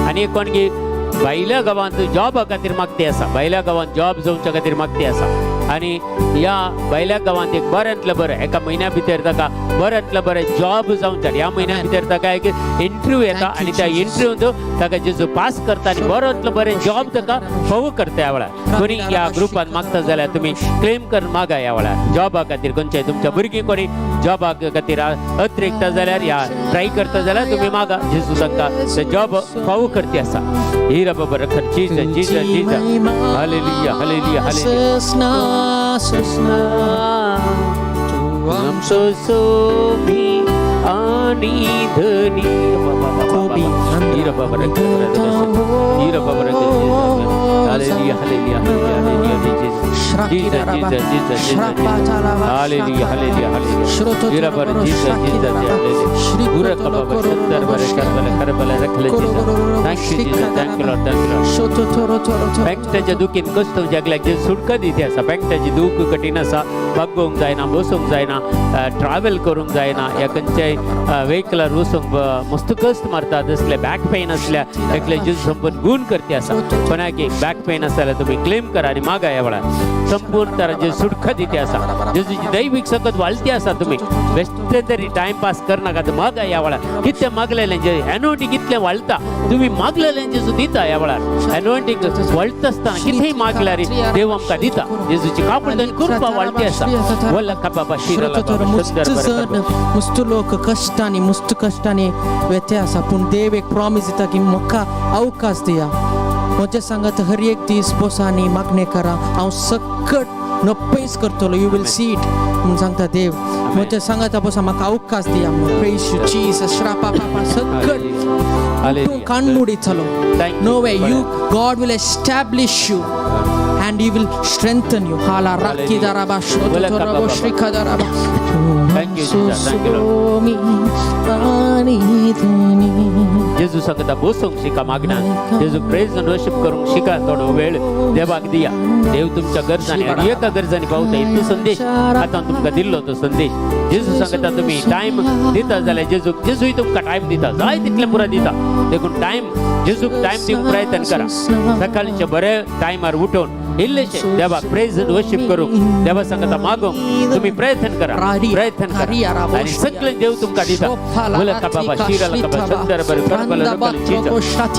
आनी कोणगी भायल्या गांवांत जॉबा खातीर मागती आसा, भायल्या गांवांत जॉब जावच्या खातीर मागती आसा आनी ह्या भायल्या गांवांत एक बऱ्यांतलें बरें एका म्हयन्या भितर ताका बऱ्यांतलें बरें जॉब जावच्या, ह्या म्हयन्या भितर ताका एक इंटरव्यू येता आनी त्या इंटरव्यूंत ताका जेजू पास करता आनी बऱ्यांतलें बरें जॉब ताका फावो करता. ह्या वेळार कोणी ह्या ग्रुपान मागता जाल्यार तुमी क्लेम करून मागा ह्या वेळार जॉबा खातीर. खंयच्याय तुमच्या भुरगीं कोणी जॉबा खातीर अतिरिक्त जाल्यार ह्या ट्राय करता जाल्यार तुमी मागा, जेजू तांकां ते जॉब फावो करती आसा. ही बाबा रखर जीज जीज जीज. Hallelujah hallelujah hallelujah. आमचो सोबी आनी धनी. हीरा बाबा हीरा बाबा. Hallelujah hallelujah hallelujah. Jesus Jesus Jesus Jesus. Hallelujah hallelujah hallelujah. हीरा बाबा जीसस जीसस हालेलुया. गुरु बाबा शंदर बरे करबल करबल रखले Jesus. Thank you Jesus, thank you Lord, thank you Lord. बँकटाच्या दुखीन कस्तो जगल्याक जे सुटका दिती आसा. बँकटाची दूख कठीण आसा, बागोवंक जायना, बसूंक जायना, ट्रॅव्हल करूंक जायना, ह्या खंयच्याय वेहिकलार वचूंक मस्त कश्ट मारता तसले बॅक पेन आसल्या एकले जेजू संपूर्ण गुण करते आसा. कोणाक बॅक पेन आसा जाल्यार तुमी क्लेम करा आनी मागा ह्या वेळार संपूर्ण तरांचे सुटका दिती आसा. जेजूची दैवीक सकत वाळती आसा. तुमी बेश्टे तरी टायम पास करनाका, मागा ह्या वेळार. कितलें मागलेलें जे एनोटी कितलें वाळटा, तुमी मागलेलें जेजू दिता ह्या वेळार. एनोटीक वळटा आसतना कितेंय मागल्यार देव आमकां दिता. जेजूची काकूळ आनी कृपा वाळटी आसा. वल्ला बाबा शिरला बाबा सुंदर बरें. मुस्त लोक कश्टांनी मुस्त कश्टांनी वेते आसा, पूण देव एक प्रॉमीस दिता की म्हाका अवकाश दिया, म्हज्या सांगात हर एक दीस बसा आनी मागणें करा, हांव सकट नप्पैस करतलो. You will see it म्हणून सांगता देव. म्हज्या सांगाता बसा, म्हाका अवकाश दिया म्हणून. प्रेज you Jesus. श्रापा पापा सकट तूं कान मुडीत चलो. Thank you. No way, you God will establish you and He will strengthen you. Hala rakki daraba shroto shrika daraba. Thank you, Jesus. Thank you, Lord. जेजू सांगता बसूंक शिका मागणा. जेजू प्रेज आनी वर्शिप करूंक शिका. थोडो वेळ देवाक दिया. देव तुमच्या गरजांनी आनी एका गरजांनी पावता. इतलो संदेश आतां तुमकां दिल्लो तो संदेश जेजू सांगता तुमी टायम दिता जाल्यार जेजूक जेजूय तुमकां टायम दिता, जाय तितलें पुरो दिता. देखून टायम जेजूक टायम दिवंक प्रयत्न करा. सकाळचे बरे टायमार उठून इल्लेशे देवाक प्रेज आनी वर्शिप करूंक देवा सांगता मागूंक तुमी प्रयत्न करा, प्रयत्न करा आनी सगळें देव तुमकां दिता. बोला बाबा शिरला बाबा सुंदर बरे करबल रकल जीजा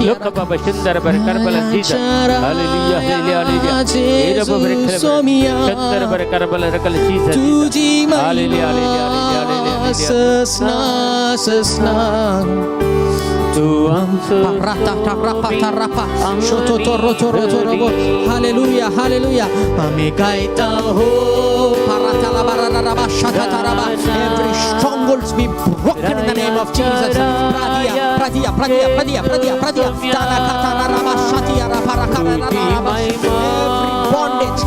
लोक बाबा सुंदर बरे करबल जीजा. Hallelujah hallelujah hallelujah. हे रब बरे सुंदर बरे करबल रकल जीजा. Hallelujah hallelujah hallelujah. ससना ससना तू आमचो Hallelujah, hallelujah. आमी गायता हो. Every strongholds be broken in the name of Jesus. Pradia, pradia, pradia, pradia, pradia, pradia. Every bondage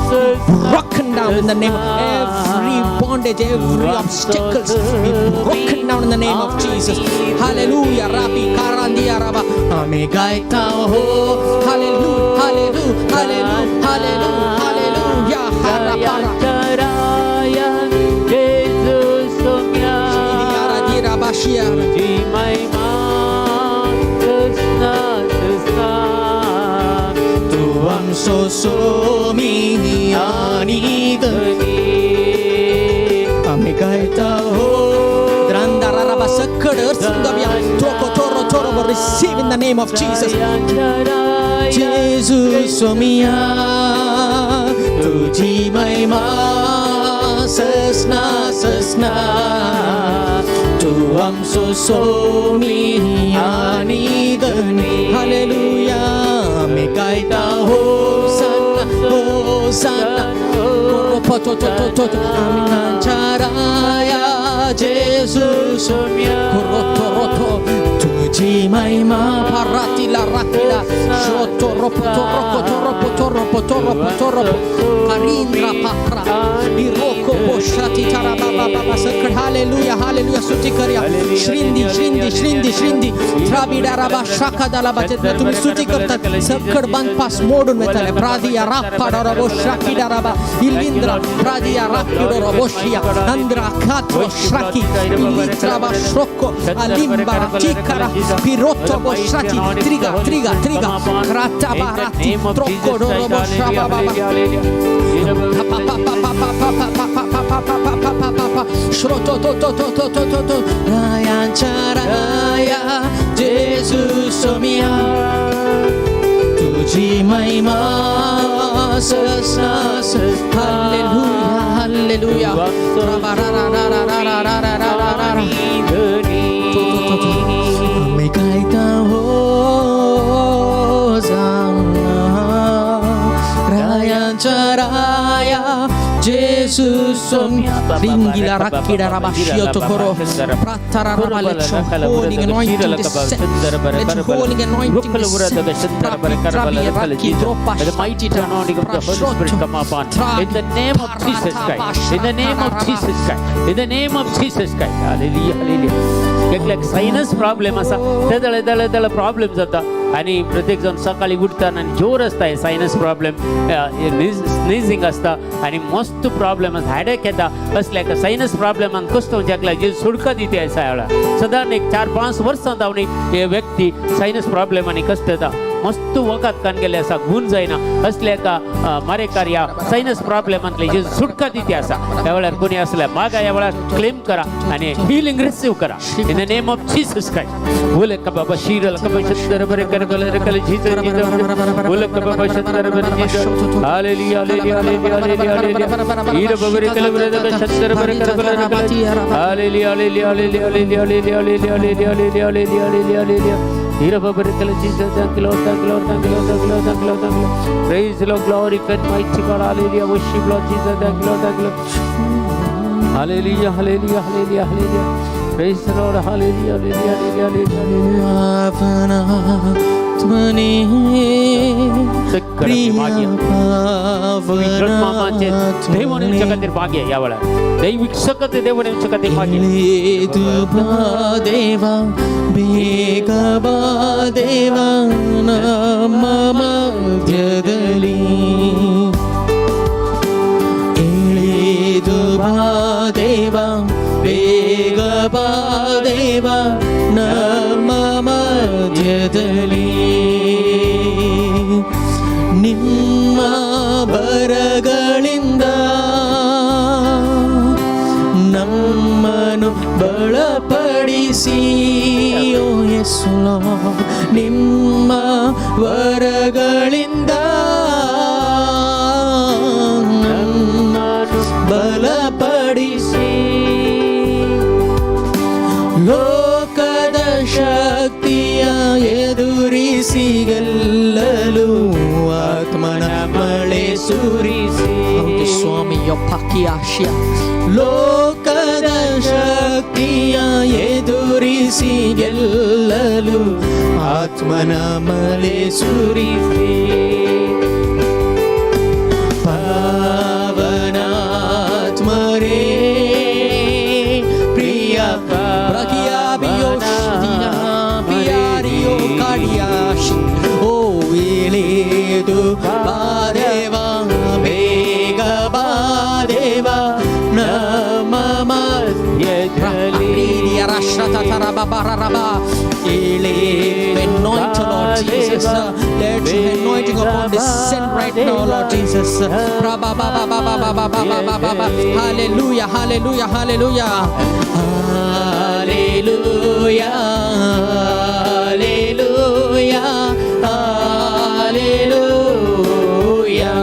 broken down in the name of every bondage, every obstacles be broken down in the name of Jesus. Hallelujah. Rabbi Karandia Rabba. आमी गायता हो. Hallelujah, hallelujah, hallelujah, hallelujah, hallelujah. Hara para. जेजू सोम्या Dira Bashia. तुझी महिमा कृष्णा कृष्णा. तू आमचो सोमी आनी धनी. आमी गायता हो. Drandararaba sakad ersundabia. Toko toro toro receive in the name of Jesus. Jesus Somia. तुजी महिमा ससना ससना तूं आमचो सोमी आनी धनी हालेलुया आमी गायता होसाना होसाना राया जेसू रोतो रोतो तुझी महिमा परातिला रातिला श्रोतो रोpoto रोpoto रोpoto रोpoto रोpoto रोpo करींद्रा पात्रा इरोको बोश्राती तारा बाबा बाबा सकड हालेलुया हालेलुया स्तुती करूया श्रिंदी श्रिंदी श्रिंदी श्रिंदी त्राबिडा राबा शाखा दाला जेन्ना तुम्ही स्तुती करतात सकड बांदपास मोडून वेताले प्रादिया राप्पा रबो शाकिडा राबा इलिंद्रा प्रादिया राकिडो रबोशिया अंद्रा खात्रो श्राकी इलित्राबा श्रोको अलिम्बा टिकरा पिरोतो बोश्राकी त्रिगा त्रिगा त्रिगा क्राता बाराती त्रोको रबो शाबा बाबा श्रोतो तो तो तो तो तो तो तो रायांच्या राया जेसू सोमिया तुझी महिमा ससना हालेलुया हालेलुया आमी गायता होसाना रायांच्या राया जेसू सोमिया ringila rakkida rabashioto koro pratara raba let your holy anointing descend let your holy anointing descend Rabi dropa The mighty anointing of the Holy Spirit come upon. In the name of Jesus Christ. In the name of Jesus Christ. In the name of Jesus Christ. Hallelujah. Hallelujah. एकल्याक सायनस प्रॉब्लेम आसा ते दळे दळे दळे प्रॉब्लेम जाता आनी प्रत्येक जाण सकाळी उठता आनी जोर आसता हे सायनस प्रॉब्लेम स्निझींग आसता आनी मस्त प्रॉब्लेम आसता हेडेक येता असल्या सायनस प्रॉब्लेमान कस्तो एकल्या जे सुडका दिता ह्या वेळार सदां एक 4-5 वर्सां जावन हे व्यक्ती सायनस प्रॉब्लेम आनी कश्ट येता मस्त वखद कान गेले आसा गुण जायना असल्या एका मारेकार ह्या सायनस प्रॉब्लेमांतले जे सुटका दिती आसा ह्या वेळार कोणी असल्या मागा ह्या वेळार क्लेम करा आनी हिलिंग रिसीव करा in the name of Jesus Christ. बोले कबाबा शीरल कबा शंकर बरे कर कल कल जीसस बोले कबाबा शंकर बरे Jesus hallelujah hallelujah hallelujah hallelujah हीर बबरे कल बरे शंकर बरे कर कल hallelujah hallelujah hallelujah hallelujah hallelujah hallelujah hallelujah hallelujah hallelujah हीर बबरे कल Jesus thank you Lord thank you Lord thank you Lord thank you Lord thank you Lord thank you Lord praise Lord glory and mighty God hallelujah worship Lord Jesus thank you Lord thank you Lord hallelujah hallelujah hallelujah hallelujah praise the Lord hallelujah hallelujah hallelujah hallelujah आत्मने पवित्र मामाचे देव नेमच्या खातीर मागया ह्या वेळार दैवीक सकत देव नेमच्या खातीर मागया देवा बेग देवा नम मध्यदली इळेदु देवा बेग देवा नम मध्यदली ನಿಮ್ಮ ಬರಗಳಿಂದ ನಮ್ಮನ್ನು ಬಲಪಡಿಸಿ ಓ ಯೇಸು ನಿಮ್ಮ ವರಗಳಿಂದ ನಮ್ಮನ್ನು ಬಲಪಡಿಸಿ ಲೋಕದ ಶಕ್ತಿಯ ಎದುರಿಸಿ ಗೆಲ್ಲಲು ಆತ್ಮನ ಮಳೆ ಸುರಿಸಿ ಸ್ವಾಮಿ ಪಕ್ಕಿಯಾಶಿಯ ಲೋಕದ ಶಕ್ತಿಯ ಎದುರಿಸಿ ಗೆಲ್ಲಲು ಆತ್ಮನ ಮಳೆ ಸುರಿಸಿ ಪಾವನಾತ್ಮರೇ ಪ್ರಿಯ ಓ ಇಳಿದು ಬಾದೇವ ಬೇಗ ಬಾದೇವ ನಮ್ಮ Anoint, Lord Jesus. Let your anointing upon descend right now, Lord Jesus. Hallelujah, hallelujah, hallelujah. Hallelujah, hallelujah, hallelujah.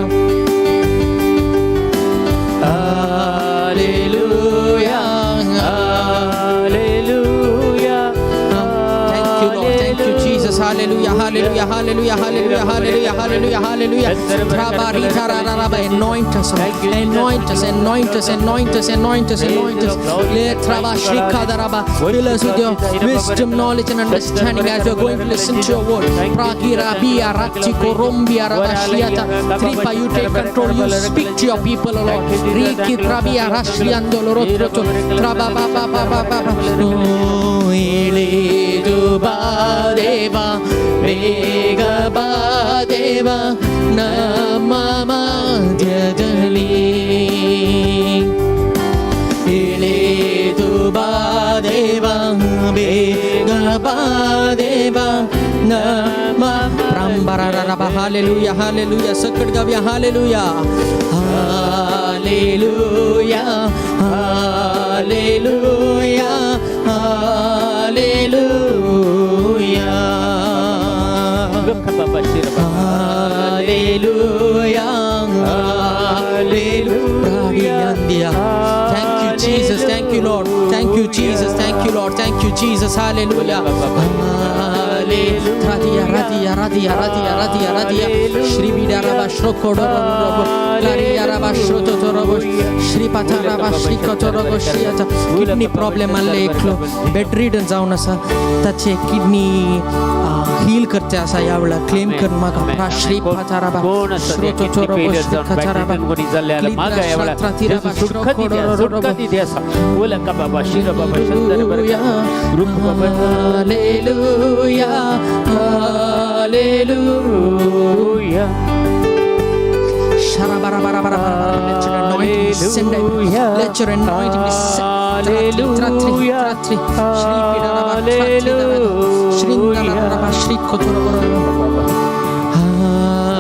Hallelujah, hallelujah, hallelujah, hallelujah, hallelujah, hallelujah. Anoint us, anoint us, anoint us, anoint us, anoint us, anoint us. Fill us with your wisdom, knowledge, and understanding as we are going to listen to your word. Tripa, you take control. You speak to your people, O Lord. Riki Trabia Rashriando Lorotroto Traba ba ba ba ba ba. ಇಳಿದು ಬಾ ದೇವ ಬೇಗ ಬಾ ದೇವ ನಮ್ಮ ಮಧ್ಯದಲ್ಲಿ ಇಳಿದು ಬಾ ದೇವ ಬೇಗ ಬಾ ದೇವ ನಮ್ಮ ಪ್ರಾಂಬರರಬ. Hallelujah, hallelujah. सकट गाऊया hallelujah, hallelujah, hallelujah, hallelujah, hallelujah, hallelujah. Thank you, Jesus. Thank you, Lord. Thank you, Jesus. Thank you, Lord. Thank you, Jesus. Hallelujah. Hallelujah. Radia, radia, radia, radia, radia. Shri Bidaraba Shrokodoro Lariaraba Shrototorobo Shri Pataraba Shri Kotorobo Shriata. Kidney problem आसले एकलो बेड रिडन जावन आसा, ताचे किडनी हील करते आसा. ह्या वेळार क्लेम कर म्हाका. श्री पाताराबा कोण आसा ते किडनी फेलियर जावन बेडरिडन कोणी जाल्ले जाल्यार मागा ह्या वेळार जेजू सुटका दिते, सुटका दिते आसा. बोला का बाबा शिर बाबा शंकर रुख बाबा. Hallelujah, hallelujah. Let your anointing descend. Let your anointing descend. Hallelujah. Shri Pidaraba Shri Daraba Shri Kotoroboro.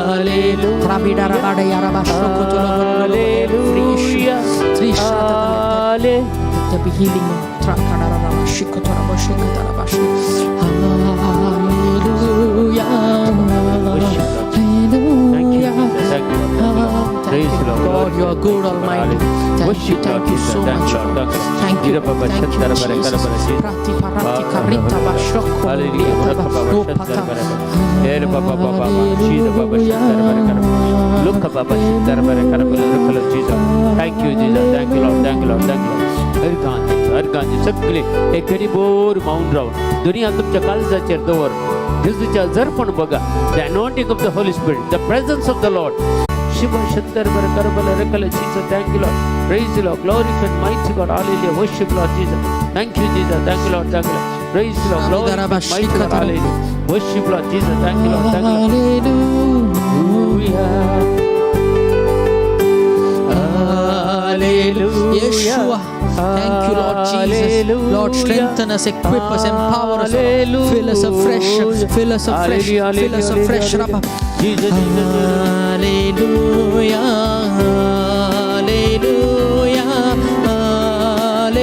Hallelujah. Trabidaraba Yaraba Shrokotoroboro. Hallelujah. There be healing. Trakararaba Shikotorabo Shikataraba Shri. Hallelujah. Thank you, Hallelujah. Jesus. Thank you, Lord. Thank Praise you, the Lord. God, you are good, Almighty. Thank you, Worship thank Lord you Jesus. so Thank much. you, Lord. Thank you. Thank you, Baba thank you, Shankar Bare Jesus. Kara Bare. Prati parati karita bashroko Hallelujah. lieta Baba Shankar Bare. Here Baba Baba Jesus Baba Shankar Bare Kara. Look Baba Shankar Bare Kara Bare. Look Lord Jesus. Thank you, Jesus. Thank you, Lord. Thank you, Lord. Thank you, Lord. हर हर सगळे एक घडी बोर माऊन रावन दुनिया तुमच्या काळजाचेर दवर. जेजूच्या जरपण बघा. The anointing of the Holy Spirit, the presence of the Lord. Shiva Shankar Bare Kara Bare. Jesus, thank you, Lord. Praise the Lord. Glorify mighty God. Hallelujah. Worship Lord Jesus. Thank you, Jesus. Thank you, Lord. Thank you, Lord. Praise the Lord. Glorify mighty God. Hallelujah. Worship Lord Jesus. Thank you, Lord. Thank you, Lord. Hallelujah. Hallelujah. Yeshua. Thank you, Lord Jesus. Lord, strengthen us, equip us, empower us. Lord. Fill us afresh. Fill us afresh. Fill us afresh, Rabba. Jesus, Jesus, Hallelujah. Hallelujah.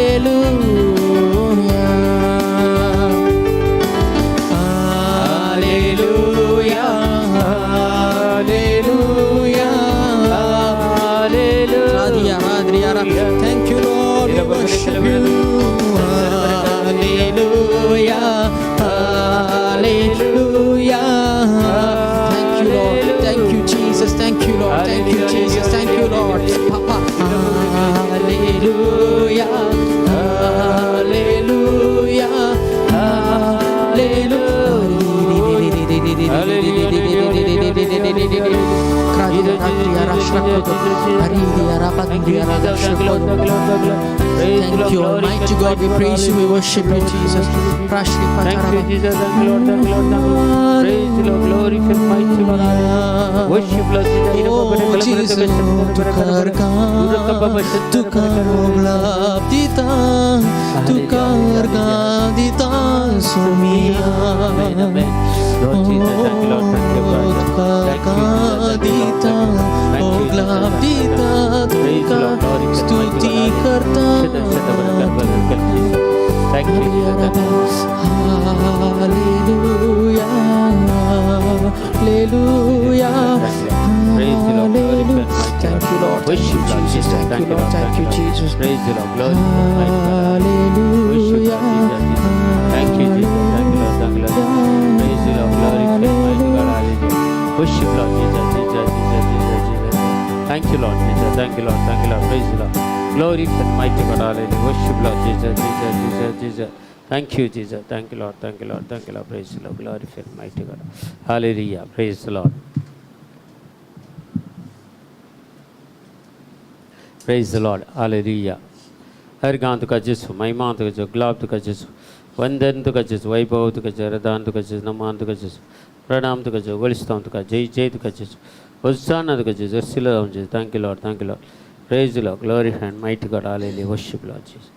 Hallelujah. Hallelujah. Hallelujah. Radia, Radria, Thank you, Lord. We worship you. Hallelujah. Hallelujah. Thank you, Lord. Thank you, Jesus. Thank you, Lord. Thank you, Jesus. Thank you, Lord. Papa. Hallelujah. Hallelujah. Hallelujah. Thank you, Almighty God. We praise you. We worship you, Jesus. Prashri Thank you, Pataraba. Jesus. Thank you, Lord. Thank you, Lord. Thank you, Lord. Praise the Lord. Glorify mighty God. Worship Lord Jesus. Oh, Jesus, तुका गुलाब दिता, तुका अर्घां दिता सुमिया. Amen, amen. Lord Jesus, thank you, Lord. Thank you, Lord. तुका Thank you, Jesus. दिता, Thank you, Jesus. गुलाब दिता, Praise the तुका Lord. Glorify स्तुती mighty God. करता. Thank you, Jesus. Thank you. Hallelujah, Hallelujah. Praise the Lord. Glorify mighty Thank you, Lord. Thank Worship you, Lord Jesus. Jesus. Thank you, Lord. Thank you, Jesus. Praise the Lord. Glorify mighty God. Worship Hallelujah. Lord Jesus. Thank you, Jesus. Thank you, Lord. Thank you, Lord. Praise the Lord. Glorify mighty Thank you Lord Jesus, thank you Lord, thank you Lord, praise Lord, glory and mighty God, hallelujah, worship Lord Jesus, Jesus, Jesus, Jesus. Thank you Jesus, thank you Lord, thank you Lord, thank you Lord, praise Lord, glory and mighty God, hallelujah, praise Lord, praise Lord, hallelujah. हर गां तुका जेसू, महिमा तुका जेसू, गुलाब तुका जेसू, वंदन तुका जेसू, वैभव तुका जेसू, रदान तुका जेसू, नमान तुका जेसू, प्रणाम तुका जेसू, वळिस्तांव तुका, जय जय तुका जेसू, होसाना तुका जेसू, सिलो जेसू. Thank you Lord, thank you Lord, praise Lord, glory and mighty God, hallelujah, worship Lord Jesus.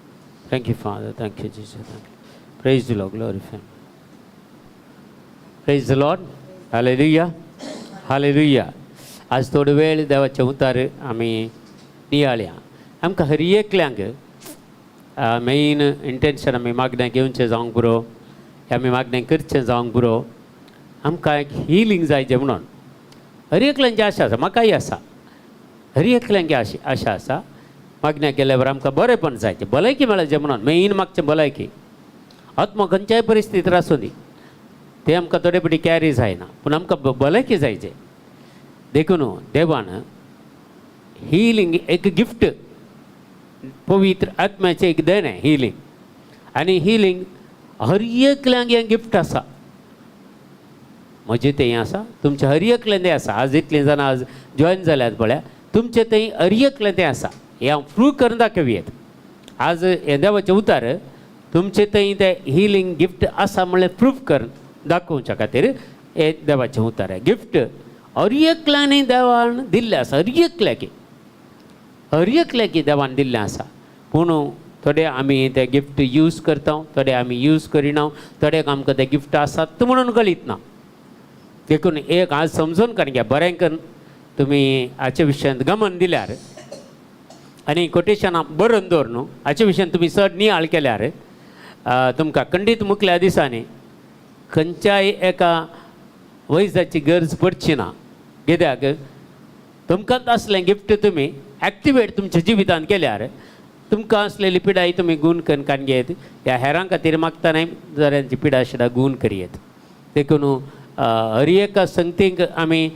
Thank you Father, thank you Jesus, thank you, praise Lord, glory and praise Lord, hallelujah, hallelujah. आज थोडो वेळ देवाचे उतार आमी नियाळया. आमकां हर एकल्यांक मेन इंटेन्शन आमी मागणें घेवचें जावंक पुरो, आमी मागणें करचें जावंक पुरो, आमकां एक हिलींग जाय जें म्हणून हर एकल्यांची आशा आसा, म्हाकाय आसा, हर एकल्यांची आशा आसा. मागण्या केल्या बरोबर आमकां बरेंपण जाय, भलायकी मेळचें म्हणून मेन मागचें भलायकी. आत्मा खंयच्याय परिस्थितीर आसूं दी, तें आमकां थोडे फावटी कॅरी जायना, पूण आमकां भलायकी जाय जें. देखून देवान हिलींग एक गिफ्ट, पवित्र आत्म्याचें एक देणें हिलींग. आनी हिलींग हर एकल्यांक हें गिफ्ट आसा. म्हजें तें आसा, तुमचें हर एकल्यान तें आसा. आज इतलीं जाणां आज जॉयन जाल्यात पळया, तुमचें थंय हर एकल्यान तें आसा. हें हांव प्रूव करून दाखोवयेत. आज हें देवाचें उतार तुमचें थंय तें हिलींग गिफ्ट आसा म्हणल्यार प्रूफ करून दाखोवच्या खातीर हें देवाचें उतार गिफ्ट हर एकल्यानी देवान दिल्लें आसा, हर एकल्याक, हर एकल्याक देवान दिल्लें आसा. पूण थोडे आमी ते गिफ्ट यूज करता, थोडे आमी यूज करिना, थोड्याक आमकां ते गिफ्ट आसात म्हणून कळीत ना. देखून एक आज समजून काडून घ्या बरें करून तुमी हाच्या विशयांत गमन दिल्यार आनी कोटेशनां बरोवन दवर न्हू, हाच्या विशयान तुमी चड नियाळ केल्यार तुमकां खंडीत मुखल्या दिसांनी खंयच्याय एका वैजाची गरज पडची ना. कित्याक तुमकां आसलें गिफ्ट तुमी एक्टिवेट तुमच्या जिवितांत केल्यार तुमकां आसलेली पिडाय तुमी गूण करून काडून घेत, ह्या हेरां खातीर मागता न्हय जाल्यांची पिडा शिडा गूण करयेत. देखून हर एका संगतीक आमी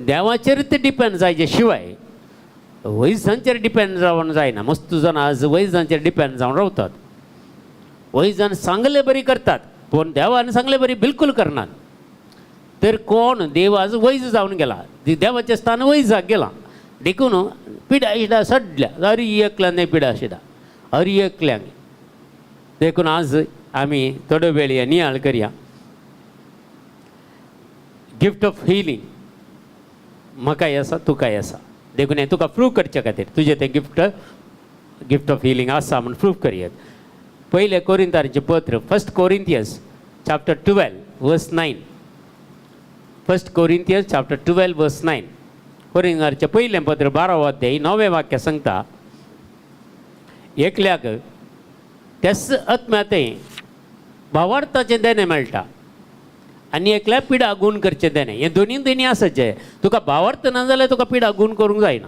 देवाचेर डिपेंड जायचे शिवाय वैजांचेर डिपेंड जावन जायना. मस्त जाणां आज वैजांचेर डिपेंड जावन रावतात. वैजान सांगले बरी करतात पूण देवान सांगले बरी बिलकूल करनात. तर कोण देव आज वैज जावन गेला, देवाचें स्थान वैजाक गेलां. देखून पिडा शिडा सडल्या हर एकल्यान न्हय पिडा शिडा हर एकल्यांक. देखून आज आमी थोडो वेळ नियाळ करया. गिफ्ट ऑफ हिलींग म्हाकाय आसा, तुकाय आसा. देखून हें तुका प्रूव करचे खातीर तुजें तें गिफ्ट, गिफ्ट ऑफ हिलींग आसा म्हूण प्रूव करयेत. पयलें कोरिंतारांचें पत्र, 1 Corinthians chapter 12 verse 9. 1 Corinthians chapter 12 verse 9. कोरिंतारांचें पयलें पत्र 12 अध्याय 9 वाक्य सांगता, एकल्याक त्याच आत्म्यातय भावार्थाचें देणें मेळटा आनी एकल्या पिडा गूण करचें देणें. हें दोनी दोनी आसाचें. तुका भावार्थ ना जाल्यार तुका पिडा गूण करूंक जायना.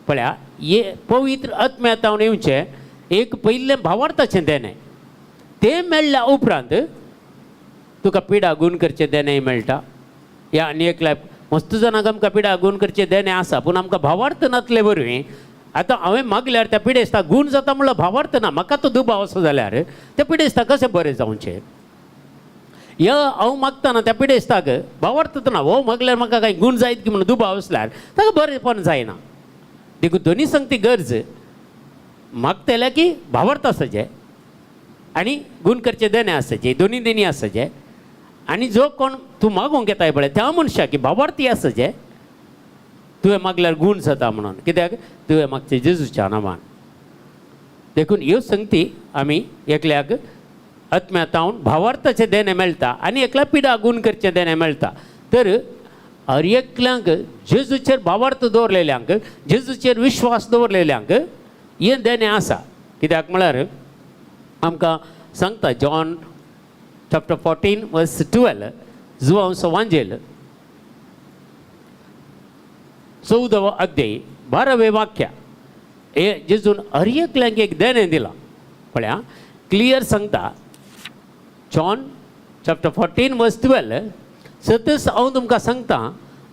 पळया हे पवित्र आत्म्यातावन येवचें एक पयलें भावार्थाचें देणें, तें मेळ्ळ्या उपरांत तुका पिडा गूण करचें देणें मेळटा. ह्या आनी एकल्या मस्त जाणांक आमकां पिडा गूण करचें देणें आसा पूण आमकां भावार्थ नातले वरवीं आतां हांवें मागल्यार त्या पिडेस्ताक गूण जाता म्हणल्यार भावार्थ ना, म्हाका तो दुबाव आसो जाल्यार त्या पिडेस्ताक कशें बरें जावचें? ह्या हांव मागतना त्या पिडेस्ताक भावार्थ ना, हो मागल्यार म्हाका कांय गूण जायत की म्हणून दुबाव आसल्यार ताका बरेंपण जायना. देखून दोनी संगती गरज मागतल्या की भावार्थ आसाचें आनी गूण करचें देणें आसाचें, दोनी देणी आसाचें. आनी जो कोण तूं मागूंक येताय पळय त्या मनशाक की भावार्थी आसाचें, तुवें मागल्यार गूण जाता म्हणून, कित्याक तुवें मागचें जेजूच्या नांवान. देखून ह्यो संगती आमी एकल्याक आत्म्यातावन भावार्थाचें देणें मेळटा आनी एकल्या पिडा गूण करचें देणें मेळटा. तर हर एकल्यांक जेजूचेर भावार्थ दवरलेल्यांक, जेजूचेर विश्वास दवरलेल्यांक हें देणें आसा. कित्याक म्हळ्यार आमकां सांगता जॉन चॅप्टर 14 वर्स 12, जुवांव वांजेल 14 अध्याय 12 वाक्य, हे जेजून हर एकल्यांक एक देणें दिलां. पळया क्लियर सांगता जॉन चॅप्टर 14 वर्स 12, सतच हांव तुमकां सांगता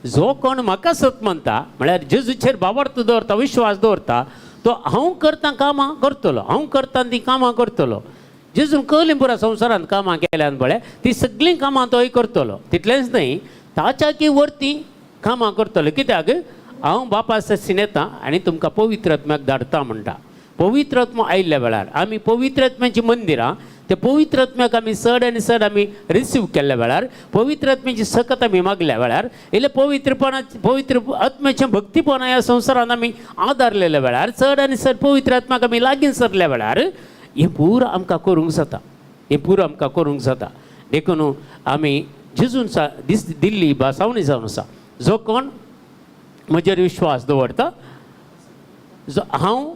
जो कोण म्हाका सत म्हणटा म्हळ्यार जेजूचेर भावार्थ दवरता, विश्वास दवरता, तो हांव करता कामां करतलो, हांव करता ती कामां करतलो. जेजून कहली पुरा संवसारांत कामां केल्यान पळय ती सगळीं कामां तोय करतलो. तितलेंच न्हय, ताच्या की वरती कामां करतलो. कित्याक हांव बापा ससीन येता आनी तुमकां पवित्र आत्म्याक धाडटा म्हणटा. पवित्र आत्मा आयिल्ल्या वेळार आमी पवित्र आत्म्याचीं मंदिरां, ते पवित्र आत्म्याक आमी चड आनी चड आमी रिसीव केल्ल्या वेळार, पवित्र आत्म्याची सकत आमी मागल्या वेळार, इल्लें पवित्रपणा पवित्र आत्म्याचें भक्तीपणा ह्या संवसारांत आमी आदारलेल्या वेळार, चड आनी चड पवित्र आत्म्याक आमी लागीं सरल्या वेळार हें पुरो आमकां करूंक जाता, हें पुरो आमकां करूंक जाता. देखून आमी जेजून सा दीस दिल्ली भासावणी जावन आसा, जो कोण म्हजेर विश्वास दवरता, जो हांव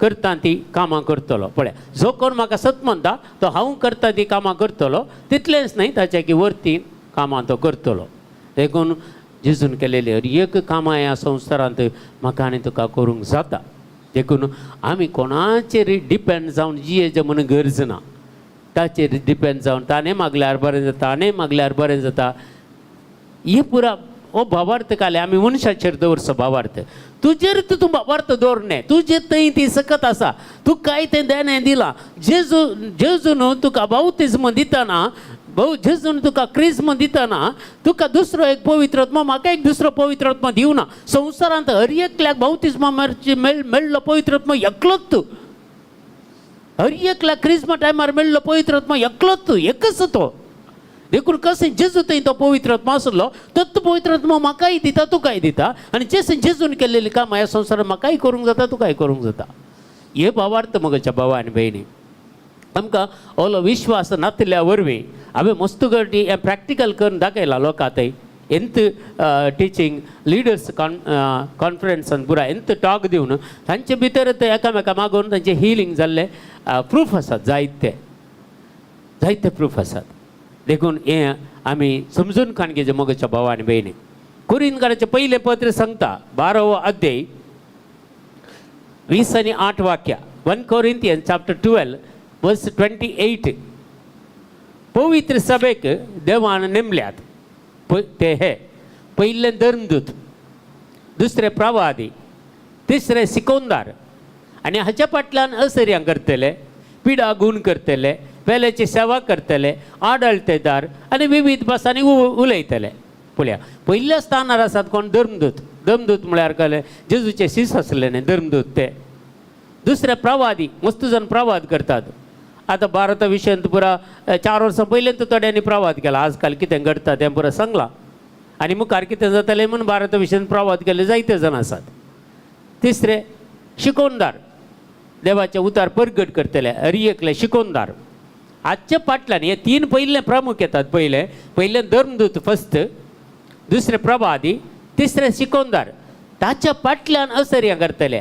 करता ती कामां करतलो. पळय, जो कोण म्हाका सत म्हणटा तो हांव करता ती कामां करतलो, तितलेंच न्हय ताच्या की वरती कामां तो करतलो. देखून जेजून केलेली हर एक कामां ह्या संवसारांत म्हाका आनी तुका करूंक जाता. देखून आमी कोणाचेर डिपेंड जावन जियेचें म्हूण गरज ना. ताचेर डिपेंड जावन ताणें मागल्यार बरें जाता, ताणें मागल्यार बरें जाता, हे पुरा हो भावार्थ काले आमी मनशाचेर दवरचो भावार्थ. तुजेर तूं भावार्थ दवरने, तुजे थंय ती सकत आसा, तूं काय तें देणें दिलां. जेजू जेजून तुका बावतिज्म दितना, जेजून तुका क्रिज्म दितना तुका दुसरो एक पवित्र आत्मा, म्हाका एक दुसरो पवित्र आत्मा दिवना. संवसारांत हर एकल्याक बावतिज्मा मेळ्ळो पवित्र आत्मा एकलोच तूं, हर एकल्याक क्रिज्मा टायमार मेळ्ळो पवित्र आत्मा एकलोच तूं, एकच तो. देखून कशें जेजू थंय तो पवित्र आत्मा आसलो, तत्व पवित्र आत्मा म्हाकाय दिता, तुकाय दिता. आनी जेसे जेजून केल्लेली कामां ह्या संवसारांत म्हाकाय करूंक जाता, तुकाय करूंक जाता. हे भावार्थ म्हज्या भावा आनी भयणी, आमकां ओलो विश्वास नातिल्ल्या वरवीं हांवें मस्त गटी हें प्रॅक्टिकल करून दाखयलां लोकां थंय. एंत टिचींग लिडर्स कॉन्फरन्सान पुरा एंत टॉक दिवन तांचे भितर ते एकामेका मागून तांचें हिलींग जाल्लें प्रूफ आसात, जायते जायते प्रूफ आसात. देखून हें आमी समजून काणगेचे मोगाच्या भावा आनी भयणी. कुरिनकाराचें पयलें पत्र सांगता 12वो अध्याय 20 आनी 8 वाक्या, 1 Corinthian chapter 12 verse 28. पवित्र सभेक देवान नेमल्यात ते हे पयलें धर्मदूत, दुसरे प्रवादी, तिसरे सिकोंदार, आनी हाच्या फाटल्यान असर्यां करतले, पिडा गुण करतले, पेल्याची सेवा करतले, आडळतेदार आनी विविध भासांनी उलयतले. पळया, पयल्या स्थानार आसात कोण? धर्मदूत. धर्मदूत म्हळ्यार कळ्ळें, जेजूचे शीस आसले न्ही धर्मदूत ते. दुसरे प्रवादी, मस्त जण प्रवाद करतात. आतां भारता विशयांत पुरा 4 वर्सां पयलीं थोड्यांनी प्रवाद केला, आजकाल कितें घडटा तें पुरा सांगलां आनी मुखार कितें जातलें म्हूण भारता विशयांत प्रवाद केल्ले जायते जाण आसात. तिसरे शिकोवणदार, देवाचें उतार परगट करतले, हर एकले शिकोवणदार. आजच्या फाटल्यान हे 3 पयले प्रमुख येतात. पयले पयले धर्मदूत फस्ट, दुसरे प्रवादी, तिसरे शिकोवणदार. ताच्या फाटल्यान असर्यां करतले.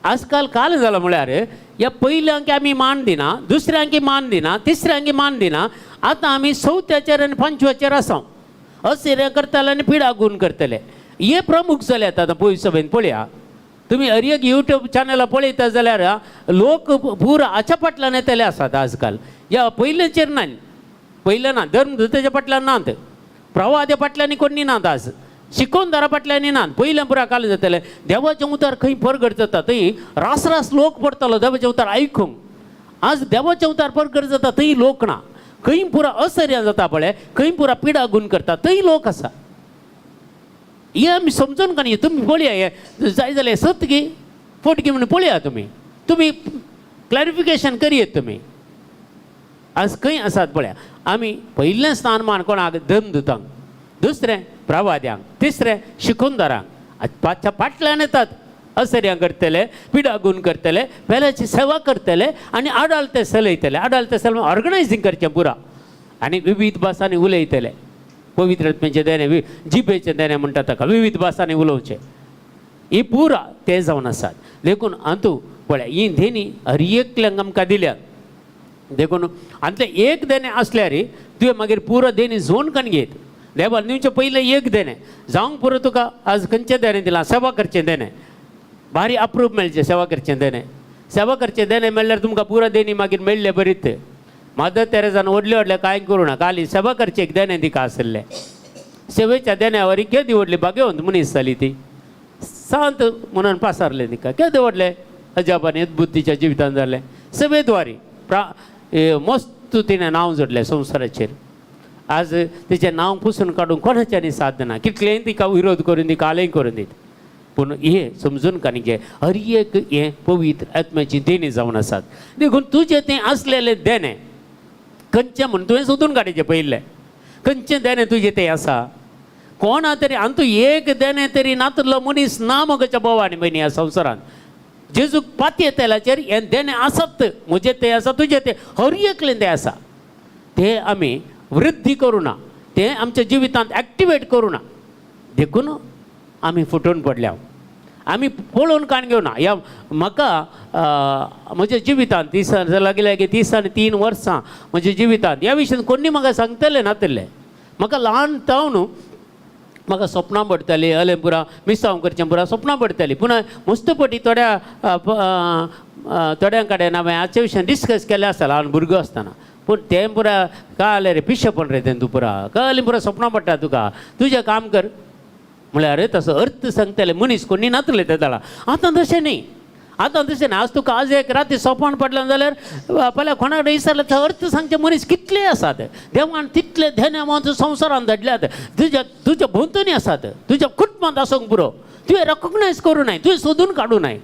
आजकाल काल जाला म्हळ्यार ह्या पयल्यांक आमी मान दिना, दुसऱ्यांक मान दिना, तिसऱ्यांक मान दिना. आतां आमी चवथ्याचेर आनी पांचव्याचेर आसा. असर्यां करतले आनी पिडा गुण करतले, हे प्रमुख जाल्यात आतां पयस सभेन. पळया तुमी हर एक यूट्यूब चॅनला पळयता जाल्यार लोक पुरा हाच्या फाटल्यान येतले आसात आजकाल. ह्या पयल्याचेर ना, पयलें ना, धर्मदूताच्या फाटल्यान नात, प्रवाद्या फाटल्यान कोणी नात, आज शिकोवणदारा फाटल्यान नात. पयलें पुरा काल जातलें देवाचें उतार खंय परगट जाता थंय रास रास लोक पडटलो देवाचें उतार आयकूंक. आज देवाचें उतार परगट जाता थंय लोक ना, खंय पुरा असर्या जाता पळय, खंय पुरा पिडा गुण करता थंय लोक आसा. हें आमी समजून का न्ही? तुमी पळया, हें जाय जाल्यार सत गी फट गी म्हणून पळया तुमी, तुमी क्लॅरिफिकेशन करयेत तुमी. आज खंय आसात पळया. आमी पयलें स्थानमान कोणाक? धर्मदूतांक, दुसरें प्रवाद्यांक, तिसरें शिकोवणदारांक. पांचच्या फाटल्यान येतात असर्यां करतले, पिडा गुण करतले, पेल्याची सेवा करतले आनी आडालते चलयतले. आडालते चल ऑर्गनायजींग करचें पुरा आनी विविध भासांनी उलयतले. पवित्र आत्म्याचें देणें, जिबेचें देणें म्हणटा ताका, विविध भासांनी उलोवचें, ही पुरा ते जावन आसात. देखून अंतू पळय ही देणी हर एकल्यांक आमकां दिल्यात. देखून आंतलें एक देणें आसल्यार तुवें मागीर पुरो देणी झोन कन घेत देवान दिवचें पयलें एक देणें जावंक पुरो तुका. आज खंयचें देणें दिलां? सेवा करचें देणें, भारी अप्रूप मेळचें सेवा करचें देणें. सेवा करचें देणें मेळ्ळ्यार तुमकां पुरो देणी मागीर मेळ्ळें बरीत. मदर तेरेजान व्हडलें व्हडलें कांय करूं ना, खाली सेवा करचें एक देणें तिका आशिल्लें. सेवेच्या देण्यावर केदी व्हडली भाग्यवंत मनीस जाली ती. शांत म्हणून पासारले तिका. केदे व्हडलें अजाप आनी अद्भुत तिच्या जिवितांत जालें. सेवेद्वारी प्रा मस्त तिणें नांव जोडलें संवसाराचेर. आज तिचें नांव पुसून काडूंक कोणाच्यानी साध्य ना. कितलेंय तिका विरोध करून दी, कालेय करून दीत, पूण हें समजून काडीचे हर एक हें पवित्र आत्म्याची देणी जावन आसात. देखून तुजें तें आसलेलें देणें खंयचें म्हूण तुवें सोदून काडचें पयलें. खंयचें देणें तुजें तें आसा? कोणा तरी आनी तूं एक देणें तरी नातलो मनीस ना मगोच्या भाव आनी भयणी ह्या संवसारांत. जेजूक पातयेतेल्याचेर हें देणें आसत, म्हजें तें आसा, तुजें तें, हर एकलें तें आसा. तें आमी वृद्धी करूं ना, तें आमच्या जिवितांत एक्टिवेट करूं ना, देखून आमी फुटून पडल्या. आमी पळोवन काण घेवना. ह्या म्हाका म्हज्या जिवितांत 30 लागीं लागीं 33 वर्सां म्हज्या जिवितांत ह्या विशयान कोणी म्हाका सांगतलें नातलें. म्हाका ल्हान जावन म्हाका सपनां पडटालीं, अलें पुरा मिसांव करचें पुरा सपनां पडटालीं. पूण मस्त पटी थोड्या थोड्यां कडेन हांवें हाचे विशयान डिस्कस केल्लें आसता ल्हान भुरगो आसतना. पूण तें पुरा कळ्ळें रे पिशेपण रे तें, तूं पुरा कळ्ळें पुरा सपनां पडटा तुका, तुजें काम कर म्हळ्यार तसो अर्थ सांगतले मनीस कोणी नातले ते दळा. आतां तशें न्ही, आतां तशें न्ही. आज तुका आज एक राती सोपान पडलें जाल्यार पळय कोणा कडेन विचारलें तर अर्थ सांगचे मनीस कितले आसात. देवान तितले धेन्यावान संवसारान धाडल्यात. तुज्या तुज्या भोंवतणी आसात, तुज्या कुटुंबांत आसूंक पुरो. तुवें रेकोगनायज करूं नाय, तुवें सोदून काडूं नाय.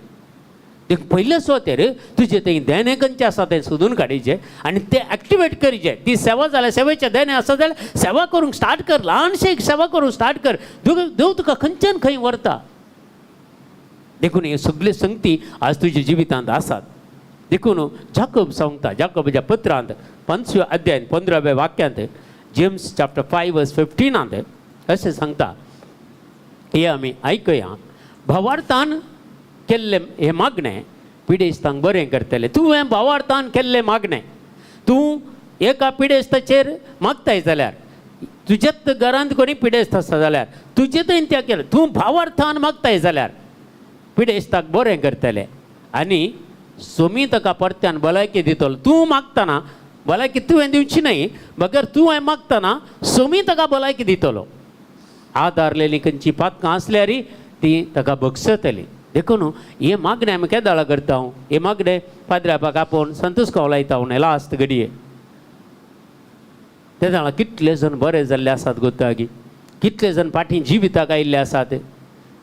देख पयले सुवातेर तुजें तें देणें खंयचें आसा तें सोदून काडीचें आनी तें एक्टिवेट करीचें. ती सेवा जाल्यार सेवेचें देणें आसा जाल्यार सेवा करूंक स्टार्ट कर, ल्हानशें एक सेवा करूंक स्टार्ट कर. देव तुका खंयच्यान खंय व्हरता. देखून ह्यो सगल्यो संगती आज तुज्या जिवितांत आसात. देखून जाकोब सांगता, जाकोबाच्या पत्रांत 5व्या अध्यायान 15व्या वाक्यांत, जेम्स चॅप्टर 5 वर्स 15 अशें सांगता, हे आमी आयकया. भावार्थान केल्लें हें मागणें पिडेस्तांक बरें करतलें. तुवें भावार्थान केल्लें मागणें तूं एका पिडेस्ताचेर मागताय जाल्यार, तुज्याच घरांत कोणी पिडेस्त आसा जाल्यार, तुजे थंय त्या केलें तूं भावार्थान मागताय जाल्यार पिडेस्ताक बरें करतलें आनी सोमी ताका परत्यान भलायकी दितलो. तूं मागतना भलायकी तुवें दिवची न्हय, बगर तुवें मागतना सोमी ताका भलायकी दितलो. आदारलेली खंयची पातकां आसल्यार ती ताका बगसतली. देखून हे मागणें आमी केदाळा करता? हे मागणें पाद्र्यापाक आपोवन संतोष काव लायता न्ही लास्ट घडये. ते जाणा कितले जण बरे जाल्ले आसात गोतागी, कितले जण फाटीं जिविताक आयिल्ले आसात,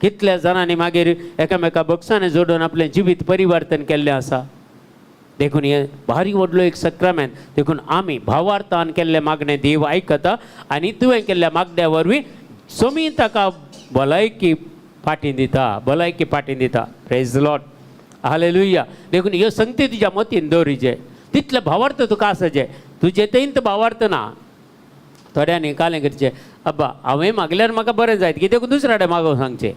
कितल्या जाणांनी मागीर एकामेका बक्षांनी जोडून आपलें जिवीत परिवर्तन केल्लें आसा. देखून हें भारी व्हडलो एक सक्रामेंत. देखून आमी भावार्थान केल्लें मागणें देव आयकता आनी तुवें केल्ल्या मागण्या वरवीं सोमी ताका भलायकी फाटीं दिता, भलायकी फाटीं दिता. प्रेज लॉर्ड, हालेलुया. देखून ह्यो संगती तुज्या मतीन दवरिचे. तितलें भावार्थ तुका आसाचें, तुजें थंय भावार्थ ना. थोड्यांनी कालें करचें, अब्बा हांवें मागल्यार म्हाका बरें जायत कित्याक दुसऱ्या कडेन मागोवंक सांगचें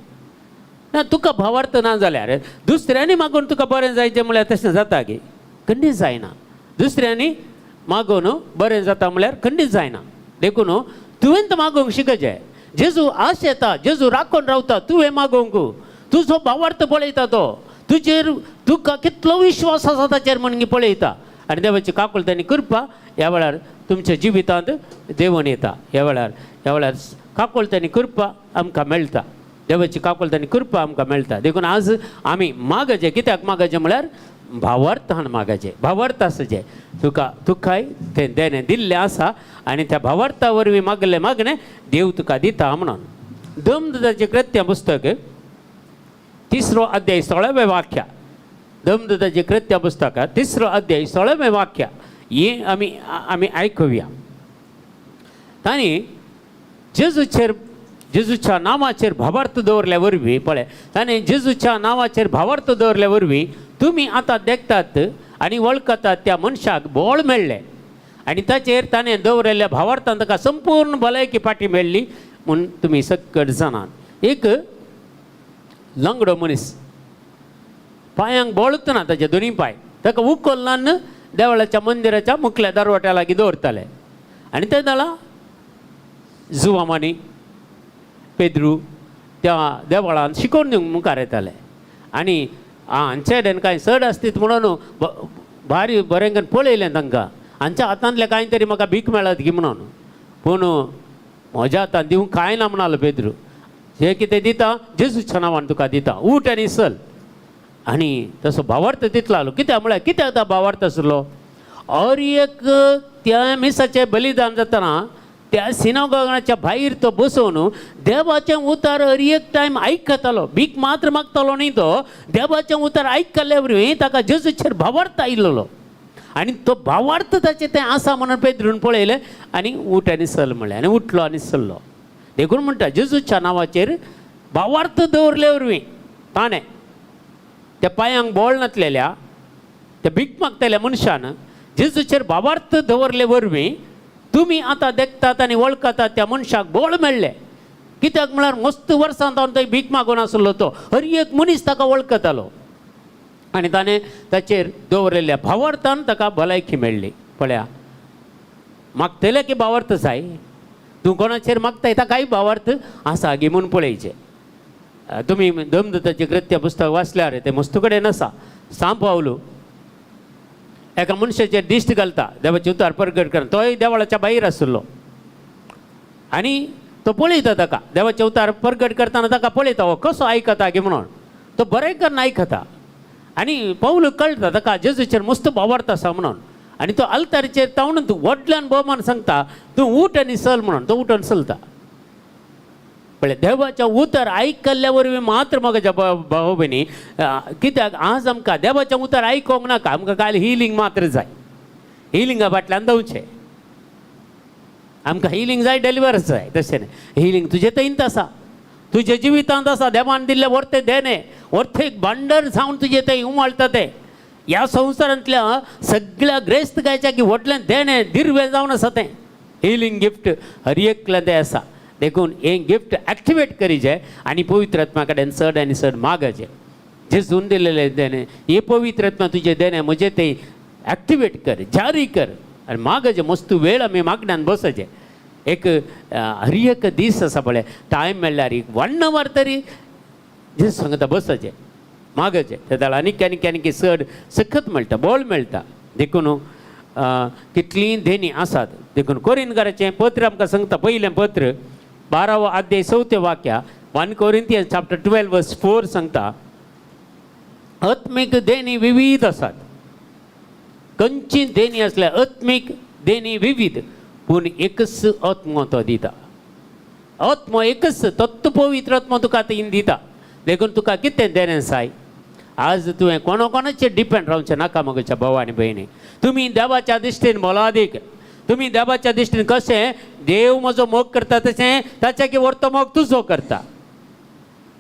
ना. तुका भावार्थ ना जाल्यार दुसऱ्यांनी मागून तुका बरें जायचें म्हळ्यार तशें जाता की खंडीत जायना. दुसऱ्यांनी मागून बरें जाता म्हळ्यार खंडीत जायना. देखून तुवें तर मागोवंक शिकचें. जेजू आश येता, जेजू राखून रावता तुवें मागोवंक. तुजो भावार्थ पळयता तो, तुजेर तुका कितलो विश्वास आसा ताचेर म्हणून पळयता. आनी देवाची काकुळट आनी कृपा ह्या वेळार तुमच्या जिवितांत देवून येता. ह्या वेळार काकुळट आनी कृपा आमकां मेळटा, देवाची काकुळट आनी कृपा आमकां मेळटा. देखून आज आमी मागचें. कित्याक मागचें म्हळ्यार भावार्थान मागचें. भावार्थ आसचें तुका, तुकाय तें देणें दिल्लें आसा आनी त्या भावार्था वरवीं मागलें मागणें देव तुका दिता म्हणून. दमदुताचें कृत्य पुस्तक तिसरो अध्याय 16वें वाक्य. दमदुताचें कृत्य पुस्तक तिसरो अध्याय 16वें वाक्य हें आमी आमी आयकुया. तांणी जेजूचेर, जेजूच्या नांवाचेर भावार्थ दवरल्या वरवीं, पळय, ताणें जेजूच्या नांवाचेर भावार्थ दवरल्या वरवीं तुमी आतां देखतात आनी वळखतात त्या मनशाक बळ मेळ्ळें आनी ताचेर ताणें दवरिल्ल्या भावार्थान ताका संपूर्ण भलायकी फाटी मेळ्ळी म्हूण तुमी सक्कड जाणात. एक लंगडो मनीस, पांयांक बळच ना ताचे दोनी पांय, ताका उखल्लान देवळाच्या मंदिराच्या मुखल्या दरवट्या लागीं दवरताले. आनी ते जाणां जुवामानी पेद्रू त्या देवळान शिकोवन दिवंक मुखार येताले. आनी हांचे कडेन कांय चड आसतीत म्हणून भारी बरें करून पळयलें तांकां, हांच्या हातांतलें कांय तरी म्हाका भीक मेळत की म्हणून. पूण म्हज्या हातान दिवंक कांय ना म्हणालो पेद्रू. जें कितें दिता जेजूच्या नांवान तुका दिता, उठ आनी चल. आनी तसो भावार्थ तितलो आसलो. कित्याक म्हळ्यार कित्याक तो भावार्थ आसलो? हर एक त्या मिसाचें बलिदान जातना त्या सिनागोगाच्या भायर तो बसोवन देवाचें उतार हर एक टायम आयकतालो. भीक मात्र मागतालो न्ही, तो देवाचें उतार आयकल्ल्या वरवीं ताका जेजूचेर भावार्थ आयिल्लो आनी तो भावार्थ ताचें तें आसा म्हणून पेद्रून पळयलें आनी उठ आनी चल म्हणलें आनी उठलो आनी चल्लो. देखून म्हणटा जेजूच्या नांवाचेर भावार्थ दवरले वरवीं ताणें त्या पांयांक बोळ नासलेल्या त्या भीक मागतल्या मनशान जेजूचेर भावार्थ दवरले वरवीं तुमी आतां देखतात आनी वळखतात त्या मनशाक बोळ मेळ्ळें. कित्याक म्हळ्यार मस्त वर्सां जावन थंय भीक मागून आसलो तो हर एक मनीस ताका वळखतालो आनी ताणें ताचेर दवरिल्ल्या भावार्थान ताका भलायकी मेळ्ळी. पळया, मागतले की भावार्थ जाय, तूं कोणाचेर मागताय ताकाय भावार्थ आसा गी म्हूण पळयचें. तुमी दमदताचें कृत्य पुस्तक वाचल्यार तें मस्त कडेन आसा. सांव पावलू एका मनशाचेर दिश्ट घालता देवाचें उतार परगट करून, तोय देवळाच्या भायर आशिल्लो आनी तो पळयता ताका देवाचें उतार परगट करतना ताका पळयता हो कसो आयकता गी म्हणून. तो बरें करून आयकता आनी पावल कळटा ताका जेजूचेर मस्त भावार्थ आसा म्हणून. आनी तो आल्तारीचेर तावणून तूं व्हडल्यान भोवमान सांगता तूं उठ आनी चल म्हणून. तो उठून चलता. पळय, देवाच्या उतर आयकल्ल्या वरवीं मात्र म्हज्या भाव भयणी, कित्याक आज आमकां देवाचें उतर आयकोंक नाका, आमकां काल हिलींग मात्र जाय. हिलिंगा फाटल्यान धांवचें. आमकां हिलींग जाय, डेलिवरन्स जाय. तशें न्ही, हिलींग तुजें थंयच आसा, तुज्या जिवितांत आसा. देवान दिल्लें वर्तें देणें, वर्तें एक भांडर जावन तुजें थंय उमाळटा तें. ह्या संवसारांतल्या सगळ्या ग्रेस्तकायच्या की व्हडलें देणें दिर्वें जावन आसा तें हिलींग गिफ्ट हर एकल्यान तें आसा. देखून हें गिफ्ट एक्टिवेट करीचें आनी पवित्र आत्मा कडेन चड आनी चड मागचें. जेजून दिलेलें देणें हे पवित्र आत्मा तुजें देणें म्हजें तें एक्टिवेट कर, जारी कर आनी मागचें. मस्त वेळ आमी मागण्यान बसचें. एक हर एक दीस आसा पळय, टायम मेळ्ळ्यार एक वन our तरी जेजू सांगता बसचें, मागचें. ते जाल्यार आनीक आनीक आनीक चड सकत मेळटा, बळ मेळटा. देखून कितलीं देणीं आसात. देखून कोरिंतकाराचें पत्र आमकां सांगता, पयलें पत्र 12वो अध्याय चवथें वाक्या, 1 Corinthians chapter 12 verse 4 सांगता, आत्मीक देणी विविध आसात. खंयची देणी आसल्यार आत्मीक देणी विविध, पूण एकच आत्मो तो दिता. आत्मो एकच, तत्व पवित्र आत्मो तुका ती दिता. देखून तुका कितें देणें जाय आज तुवें कोणा कोणाचेर डिपेंड रावचें नाका. म्हज्या भाव आनी भयणी, तुमी देवाच्या दृश्टीन मोलादीक. तुमी देवाच्या दृश्टीन कशें देव म्हजो मोग करता तशें ताच्या की व्हरतो मोग तुजो करता.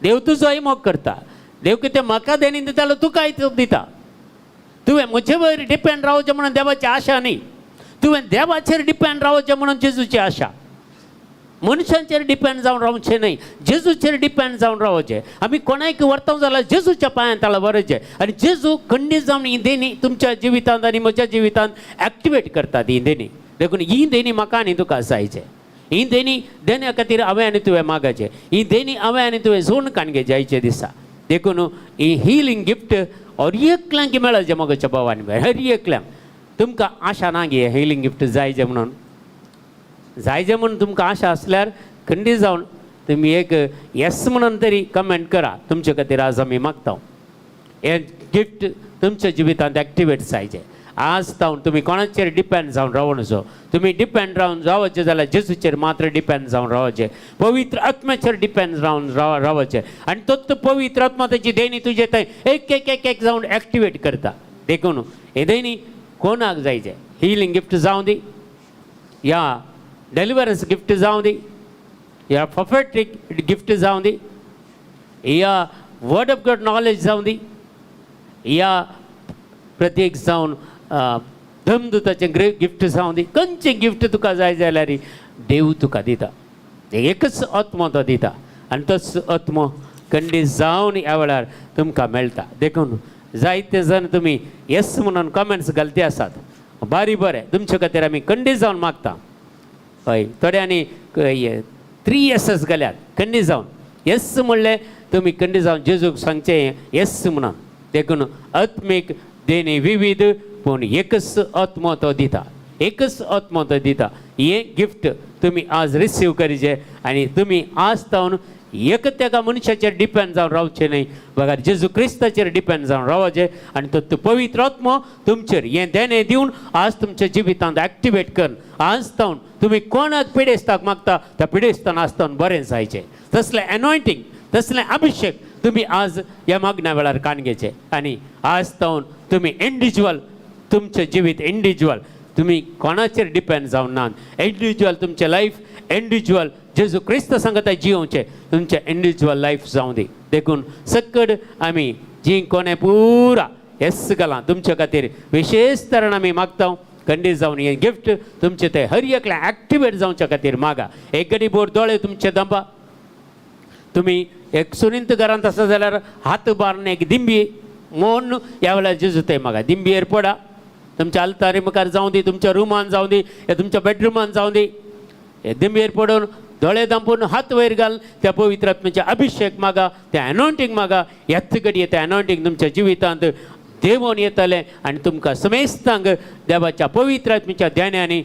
देव तुजोय मोग करता. देव कितें म्हाका देणी दिता जाल्यार तुकाय तो दिता. तुवें म्हजे वयर डिपेंड रावचें म्हणून देवाची आशा न्ही, तुवें देवाचेर डिपेंड रावचें म्हणून जेजूची आशा. मनशांचेर डिपेंड जावन रावचें न्हय, जेजूचेर डिपेंड जावन रावचें. आमी कोणाक व्हरता जाल्यार जेजूच्या पांयान ताळा व्हरचें आनी जेजू खंडीत जावन ही देणी तुमच्या जिवितांत आनी म्हज्या जिवितांत एक्टिवेट करतात ही देणी. देखून ही देणी म्हाका आनी तुका जायचें. ही देणी देण्या खातीर हांवें आनी तुवें मागाचें. ही देणी हांवें आनी तुवें जोड काणगे जायचे दिसा. देखून ही हिलींग गिफ्ट हर एकल्यांक मेळचें म्हज्या भाव आनी भयण, हर एकल्यांक. तुमकां आशा ना गे हिलींग गिफ्ट जायचें म्हणून? जायचें म्हणून तुमकां आशा आसल्यार खंडीत जावन तुमी एक येस म्हणून तरी कमेंट करा. तुमचे खातीर आज आमी मागता हें गिफ्ट तुमच्या जिवितांत एक्टिवेट जायचें. आज जावन तुमी कोणाचेर डिपेंड जावन रावूं नजो. तुमी डिपेंड रावन रावचें जाल्यार जेजूचेर मात्र डिपेंड जावन रावचें, पवित्र आत्म्याचेर डिपेंड रावन रावचें आनी तोच पवित्र आत्मा ताची देणी तुजे थंय एक एक एक एक जावन एक्टिवेट करता. देखून हे देणी कोणाक जायचें, हिलींग गिफ्ट जावं दी या डेलिवरन्स गिफ्ट जावं दी या प्रोफेटीक गिफ्ट जावं दी या वर्ड ऑफ गॉड नॉलेज जावं दी या प्रत्येक जावन धमदूताचें ग्रे गिफ्ट जावं दी, खंयचें गिफ्ट तुका जाय जाल्यार देव तुका दिता. एकच आत्मो तो दिता आनी तोच आत्मो खंडीत जावन ह्या वेळार तुमकां मेळटा. देखून जायते जाण तुमी येस म्हणून कमेंट्स घालते आसात, बारी बरें. तुमचे खातीर आमी खंडीत जावन मागता. हय, थोड्यांनी थ्री येसस घाल्यात. खंडीत जावन येस म्हणलें तुमी खंडीत जावन जेजूक सांगचें येस म्हणून. देखून आत्मीक देणी विविध, पूण एकच आत्मो तो दिता. एकच आत्मो तो दिता. हें गिफ्ट तुमी आज रिसीव करीचे आनी तुमी आज तावन एक तेका मनशाचेर डिपेंड जावन रावचें न्हय, बघा जेजू क्रिस्ताचेर डिपेंड जावन रावचें आनी तो पवित्र आत्मो तुमचेर हें देणें दिवन आज तुमच्या जिवितांत एक्टिवेट कर. आज तावन तुमी कोणाक पिडेस्ताक मागता त्या पिडेस्तान आज तावन बरें जायचें, तसलें एनॉयंटींग, तसलें अभिशेक तुमी आज ह्या मागण्या वेळार कान घेचे. आनी आज तावन तुमी इंडिविज्युअल, तुमचें जिवीत इंडिविज्युअल, तुमी कोणाचेर डिपेंड जावन ना, इंडिविज्युअल तुमचें लायफ इंडिविज्युअल जेजू क्रिस्त सांगता जियोवचें तुमचें इंडिविज्युअल लायफ जावं दी. देखून सकड आमी जी कोणें पुरा येस घालां तुमचे खातीर विशेश तरेन आमी मागता खंडीत जावन हें गिफ्ट तुमचें तें हर एकलें एक्टिवेट जावच्या खातीर मागा. एक गडी बोर दोळे तुमचे दंबा, तुमी एक सुनिंत घरांत आसा जाल्यार हात बारून एक दिंबी मोन ह्या वेळार जेजू थंय मागा. दिंबयेर पडा, तुमच्या आल्तारी मुखार जावं दी, तुमच्या रुमान जावं दी, या तुमच्या बेडरुमान जावं दी, हे दिंबयेर पडून दोळे दांपून हात वयर घाल, त्या पवित्र आत्म्याचे अभिशेक मागा, त्या एनॉयंटींग मागा. ह्याच घडये त्या एनॉयंटींग तुमच्या जिवितांत देवोन येतलें आनी तुमकां समेस्तांक देवाच्या पवित्र आत्म्याच्या ध्यानांनी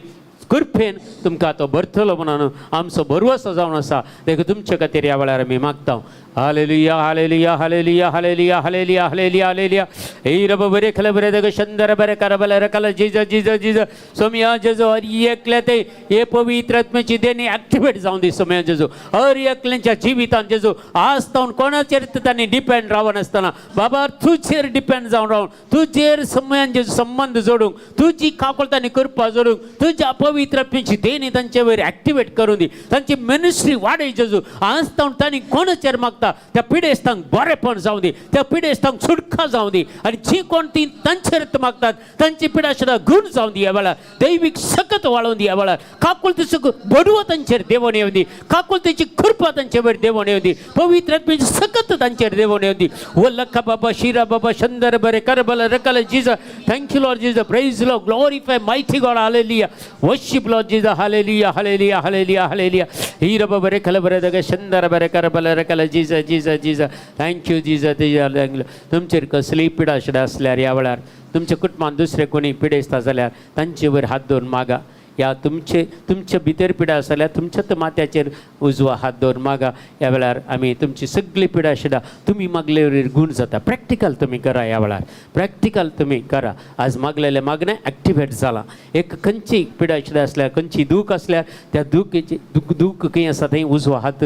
कृपेन तुमकां तो भरतलो म्हणून आमचो भरवसो जावन आसा. देखून तुमचे खातीर ह्या वेळार आमी मागता. Hallelujah, hallelujah, hallelujah, hallelujah, hallelujah, hallelujah, hallelujah. हे रब बरे खल बरे दग शंदर बरे करबल रकल जिज जिज जिज सोमिया जेजो. हर एकल्या ते हे पवित्र आत्म्याची देणी ऍक्टिवेट जावन दी सोमिया जेजो हर एकल्यांच्या जिवितान जेजो. आज तावन कोणाचेर तांणी डिपेंड रावनासतना बाबा तुजेर डिपेंड जावन रावन तुजेर समयान जेजू संबंद जोडूंक, तुजी काकुळटांनी कृपा जोडूंक, तुज्या पवित्र आत्म्याची देणी तांचे वयर ऍक्टिवेट करून दी, तांची मिनिस्ट्री वाडय जेजू. आज तावन तांणी कोणाचेर मागता त्या पिडेस्तांक बरेपण जावं दी, त्या पिडेस्तांक सुटका जावं दी आनी जी कोण ती तांचेर मागतात तांची पिडा सुद्दां गुण जावं दी. ह्या वेळार दैवीक सकत वाळोवन दी, ह्या वेळार काकुळतेचो बडवो तांचेर देवोन येवं दी, काकुळतेची कृपा तांचे वयर देवोन येवं दी, पवित्र आत्म्याची सकत तांचेर देवोन येवं दी. ओ लखा बाबा शिरा बाबा शंदर बरे करबल रकल Jesus. Thank you Lord Jesus, praise Lord, glorify mighty God, hallelujah, worship Lord Jesus, hallelujah, hallelujah, hallelujah, hallelujah. Hira बाबा रे खल बरे दग शंदर बरे करबल रकल Jesus Jesus Jesus. Thank you Jesus. तुमचेर कसलीय पिडा सुद्दां आसल्यार ह्या वेळार तुमच्या कुटुंबान दुसरे कोणी पिडेस्त जाल्यार तांचे वयर हात दवरून मागा, या तुमचे तुमच्या भितर पिडा आसा जाल्यार तुमच्याच माथ्याचेर उजवा हात दवरून मागा. ह्या वेळार आमी तुमची सगळी पिडा सुद्दां तुमी मागले वयर गूण जाता. प्रॅक्टिकल तुमी करा, ह्या वेळार प्रॅक्टिकल तुमी करा. आज मागलेलें मागणें एक्टिवेट जालां. एक खंयची पिडा सुद्दां आसल्यार, खंयची दूख आसल्यार त्या दुखेची दूख दूख खंय आसा थंय उजवो हात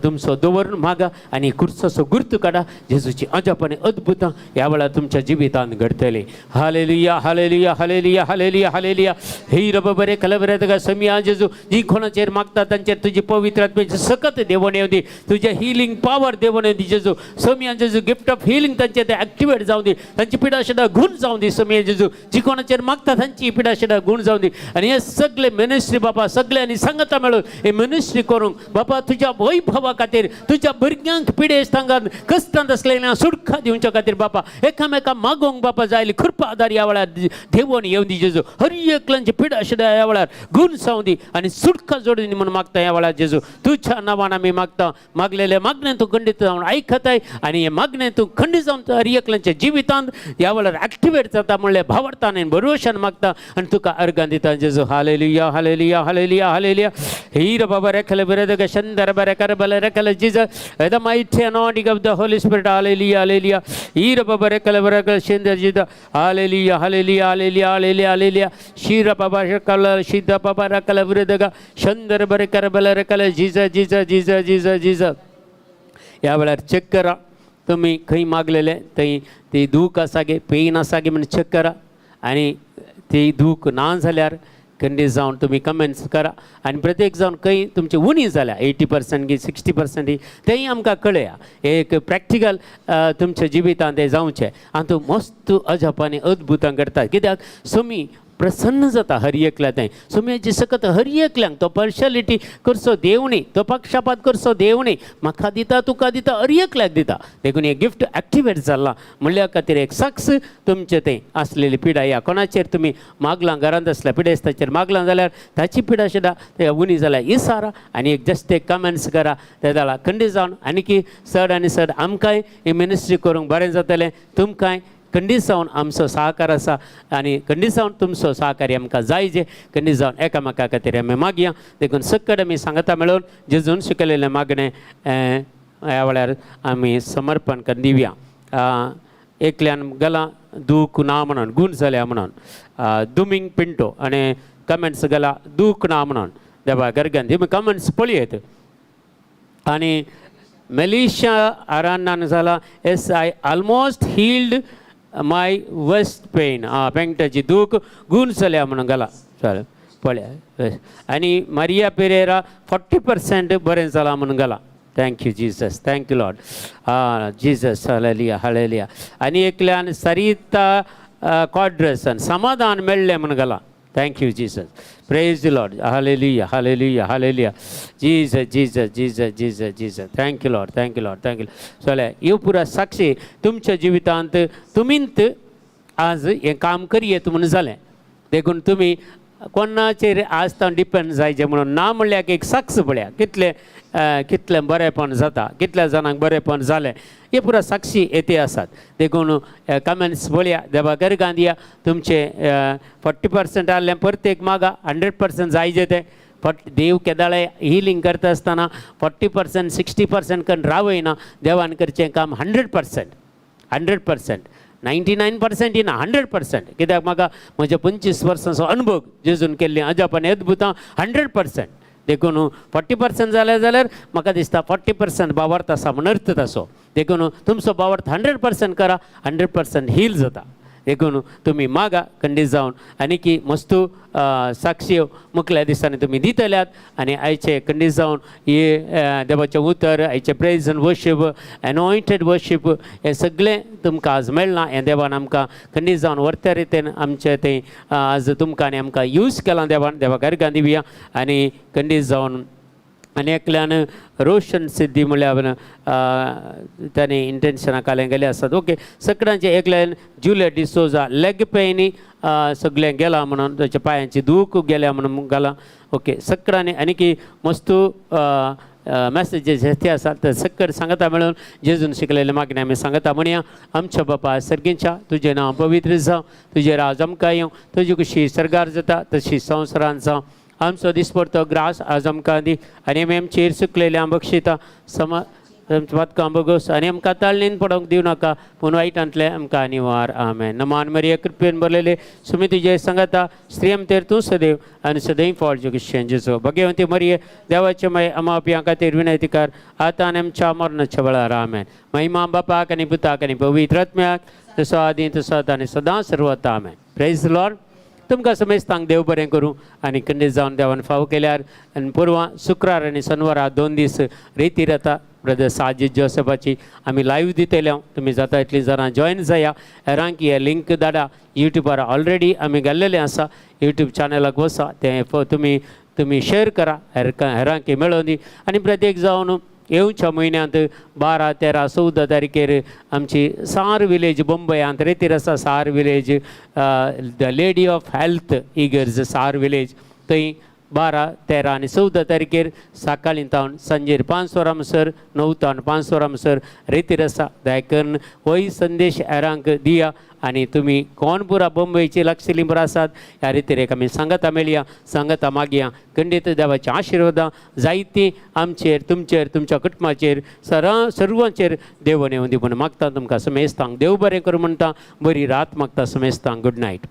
तुमचो दवरून मागा आनी खुर्साचो गुर्त काडा. जेजूची अजाप आनी अद्भुतां ह्या वेळार तुमच्या जिवितांत घडतली. Hallelujah, hallelujah, hallelujah, hallelujah, hallelujah. हे रब बरे खलबरे तुका समिया जेजू. जी कोणाचेर मागता तांचेर तुजी पवित्र आत्म्याची सकत देवण येवं दी, तुजें हिलींग पावर देवण येवं दी जेजू. समिया जेजू, गिफ्ट ऑफ हिलींग तांचे ते एक्टिवेट जावं दी, तांची पिडा सुद्दां गुण जावं दी समिया जेजू. जी कोणाचेर मागता तांची पिडा सुद्दां गुण जावं दी. आनी हे सगळे मिनिस्ट्री बाबा सगळ्यांनी सांगता मेळून हे मिनिस्ट्री करूंक बाबा तुज्या वैभवा खातीर, तुज्या भुरग्यांक पिडेस्तांक कश्टांत आसलेल्या सुटका दिवच्या खातीर बाबा एकामेका मागोवंक बाबा जायली कृपा आदार ह्या वेळार देवण येवं दी जेजू. हर एकल्यांची पिडा सुद्दां ह्या वेळार गुण जावं दी आनी सुटका जोडून दी म्हणून मागता ह्या वेळार जेजू. तुज्या नांवान आमी मागता. मागलेले मागणें तूं खंडीत जावन आयकताय आनी हें मागणें तूं खंडीत जावन हर एकल्यांच्या जिवितांत ह्या वेळार एक्टिवेट जाता म्हणलें भावार्थान आनी भरवशान मागता आनी तुका अर्गां दिता जेजू. Hallelujah, hallelujah, hallelujah, hallelujah. Hira Baba रेखले बरे दग शंदर बरे कर बले रेखले Jesus. The mighty anointing of the Holy Spirit. Hallelujah, hallelujah. Hira Baba रेखले बरे कर शंदर जिद. Hallelujah, hallelujah, hallelujah, hallelujah, hallelujah. Shira Baba रकल शिदा बाबा रकल बरे दग शंदर बरे कर बले रेखले Jesus Jesus Jesus Jesus Jesus. ह्या वेळार चेक करा तुमी खंय मागलेले थंय ती दूख आसा गे, पेन आसा गे म्हण चेक करा आनी ती दूख ना जाल्यार खंडीत जावन तुमी कमेंट्स करा. आनी प्रत्येक जावन खंय तुमची उणी जाल्या 80% गी 60% ही तेंय आमकां कळया. एक प्रॅक्टिकल तुमच्या जिवितांत तें जावचें आनी तूं मस्त अजाप आनी अद्भुतां करता, कित्याक सोमी प्रसन्न जाता हर एकल्या थंय. सोम्याची सकत हर एकल्यांक तो पार्शलिटी करचो देव न्ही, तो पक्षपात करचो देव न्ही. म्हाका दिता, तुका दिता, हर एकल्याक दिता. देखून हें गिफ्ट एक्टिवेट जालां म्हणल्या खातीर एक सक्स तुमचें तें आसलेली पिडा ह्या कोणाचेर तुमी मागलां घरांत आसल्या पिडेस्ताचेर मागलां जाल्यार ताची पिडा सुद्दां ते उणी जाल्यार इसारा आनी एक जस्ट एक कमेंट्स करा. ते जाला खंडीत जावन आनी की चड आनी चड आमकांय ही मिनिस्ट्री करूंक बरें जातलें, तुमकांय खंडीत जावन आमचो सहकार आसा आनी खंडीत जावन तुमचो सहकार्य आमकां जाय जे खंडीत जावन एकामेका खातीर आमी मागया. देखून सकड आमी सांगता मेळून जेजून शिकयलेलें मागणें ह्या वेळार आमी समर्पण करून दिवया. एकल्यान गेला दूख ना म्हणून गूण जाल्या म्हणून दुमींग पिंटो आनी कमेंट्स गेला दूख ना म्हणून देवा गरगन तुमी कमेंट्स पळयत. आनी मेलिशा आरानान जाला yes I almost healed my waist pain आं पेंगटाची दूख गूण जाल्या म्हणून गेला चल पळया. आनी मारिया पेरेरा 40% बरें जालां म्हणून गेला. Thank you Jesus, thank you Lord, Jesus, hallelujah hallelujah. आनी एकल्यान सरिता कॉड्रसन समाधान मेळ्ळें म्हणून गेला. Thank you Jesus, praise the Lord, hallelujah hallelujah hallelujah, Jesus Jesus Jesus Jesus Jesus, thank you Lord, thank you Lord, thank you. चल्या ह्यो पुरा साक्षी तुमच्या जिवितांत तुमींत आज हें काम करयेत म्हणून जालें. देखून तुमी कोणाचेर आज तां डिपेंड जायचें म्हणून ना म्हणल्यार एक साक्ष पळया कितलें कितलें बरेंपण जाता, कितल्या जाणांक बरेंपण जालें, हे पुरा साक्षी येते आसात. देखून कमेंट्स पळया, देवा गरगां दिया तुमचें 40% आहलें परत एक मागा 100% जायजे तें. देव केदाळे हिलींग करता आसतना 40% 60% करून रावयना. देवान करचें काम 100%, 100%, 99% येना, 100%. कित्याक म्हाका म्हज्या 25 वर्सांचो अनुभव जेजून केल्लीं अजाप आनी अद्भुतां 100%. देखून 40% जालें जाल्यार म्हाका दिसता 40% भावार्थ आसा म्हण अर्थ तसो. देखून तुमचो भावार्थ 100% करा, 100% हील जाता. देखून तुमी मागा खंडीत जावन आनी की मस्तू साक्षी मुखल्या दिसांनी तुमी दितल्यात. आनी आयचे खंडीत जावन हे देवाचें उतर, आयचें praise and worship, anointed worship हें सगळें तुमकां आज मेळ्ळां. हें देवान आमकां खंडीत जावन वर्त्या रितीन आमचें तें आज तुमकां आनी आमकां यूज केलां देवान. देवाक अर्गां दिवया. आनी खंडीत जावन आनी एकल्यान रोशन सिद्धी म्हणल्यार ताणें इंटेन्शनां कालें गेले आसात. ओके, सगळ्यांचे एकल्यान जुलियट डिसोजा लेग पेनी सगळें गेलां म्हणून ताच्या पांयांची दूख गेल्या म्हणून गेलां. ओके, सगळ्यांनी आनी की मस्तू मॅसेजीस ते आसात तर सक्कर सांगता मेळून जेजून शिकलेले मागणें आमी सांगता म्हणया. आमच्या बापा सर्गींच्या, तुजें नांव पवित्र जावं, तुजें राज आमकां येवं, तुजी खुशी सर्गार जाता तशी संवसारांत जावं. आमचो दिसपडतो ग्रास आज आमकां दी आनी आमी आमचेर चुकलेल्या बक्षिता समा आमच्या पातकां बोगोस आनी आमकां ताळणीन पडोवंक दिवं नाका, पूण वायटांतलें आमकां निवार. आमेन. नमान मरिया, कृपेन भरलेले, सुमी तुजे सांगाता, स्त्रियम तेर तूं सदैव आनी सदैव फळ जुगेशें जेजो. भगवंती मरिये, देवाचे माय, आमा पियां खातीर विनंती कर, आतां आनी आमच्या मरणाच्या वेळार. आमेन. महिमा बापाक आनी पुताक आनी पवित्र आत्म्याक, तसो आदी तसो आतां आनी सदां सर्वता. आमेन. Praise Lord. तुमकां समेस्तांक देव बरें करूं आनी खंडीत जावन देवान फाव केल्यार आनी पुर्वा शुक्रार आनी शनवारा 2 दीस रिती जाता ब्रदर साजीद जोसेफाची आमी लायव्ह दितले. तुमी जाता इतलीं जाणां जॉयन जाया, हेरांक हे लिंक धाडा. युट्यूबार ऑलरेडी आमी घाल्लेलें आसा, युट्यूब चॅनलाक वसा तें तुमी तुमी शेअर करा, हेरांक मेळोवन दी. आनी प्रत्येक जावन येवच्या म्हयन्यांत 12, 13, 14 तारखेर आमची सार विलेज बंबयांत रेतीर आसा. सार village, the lady of health इगर्ज सार विलेज, थंय 12, 13 आनी 14 तारखेर सकाळीं तावन सांजेर 5 वरां म्हणसर, 9 तावन 5 वरां म्हणसर रेतीर आसा. दया करून होय संदेश हेरांक दिया. आनी तुमी कोण पुरा बंबयची लागशिल्लीं पुरा आसात ह्या रितीर आमी सांगता मेळया, सांगता मागया. खंडीत देवाच्या आशिर्वादां जायतीं आमचेर, तुमचेर, तुमच्या कुटुंबाचेर, सर्वांचेर देव येवन दी म्हूण मागता. तुमकां समेस्तांक देव बरें करूं म्हणटा. बरी रात मागता समेस्तांक. Good night.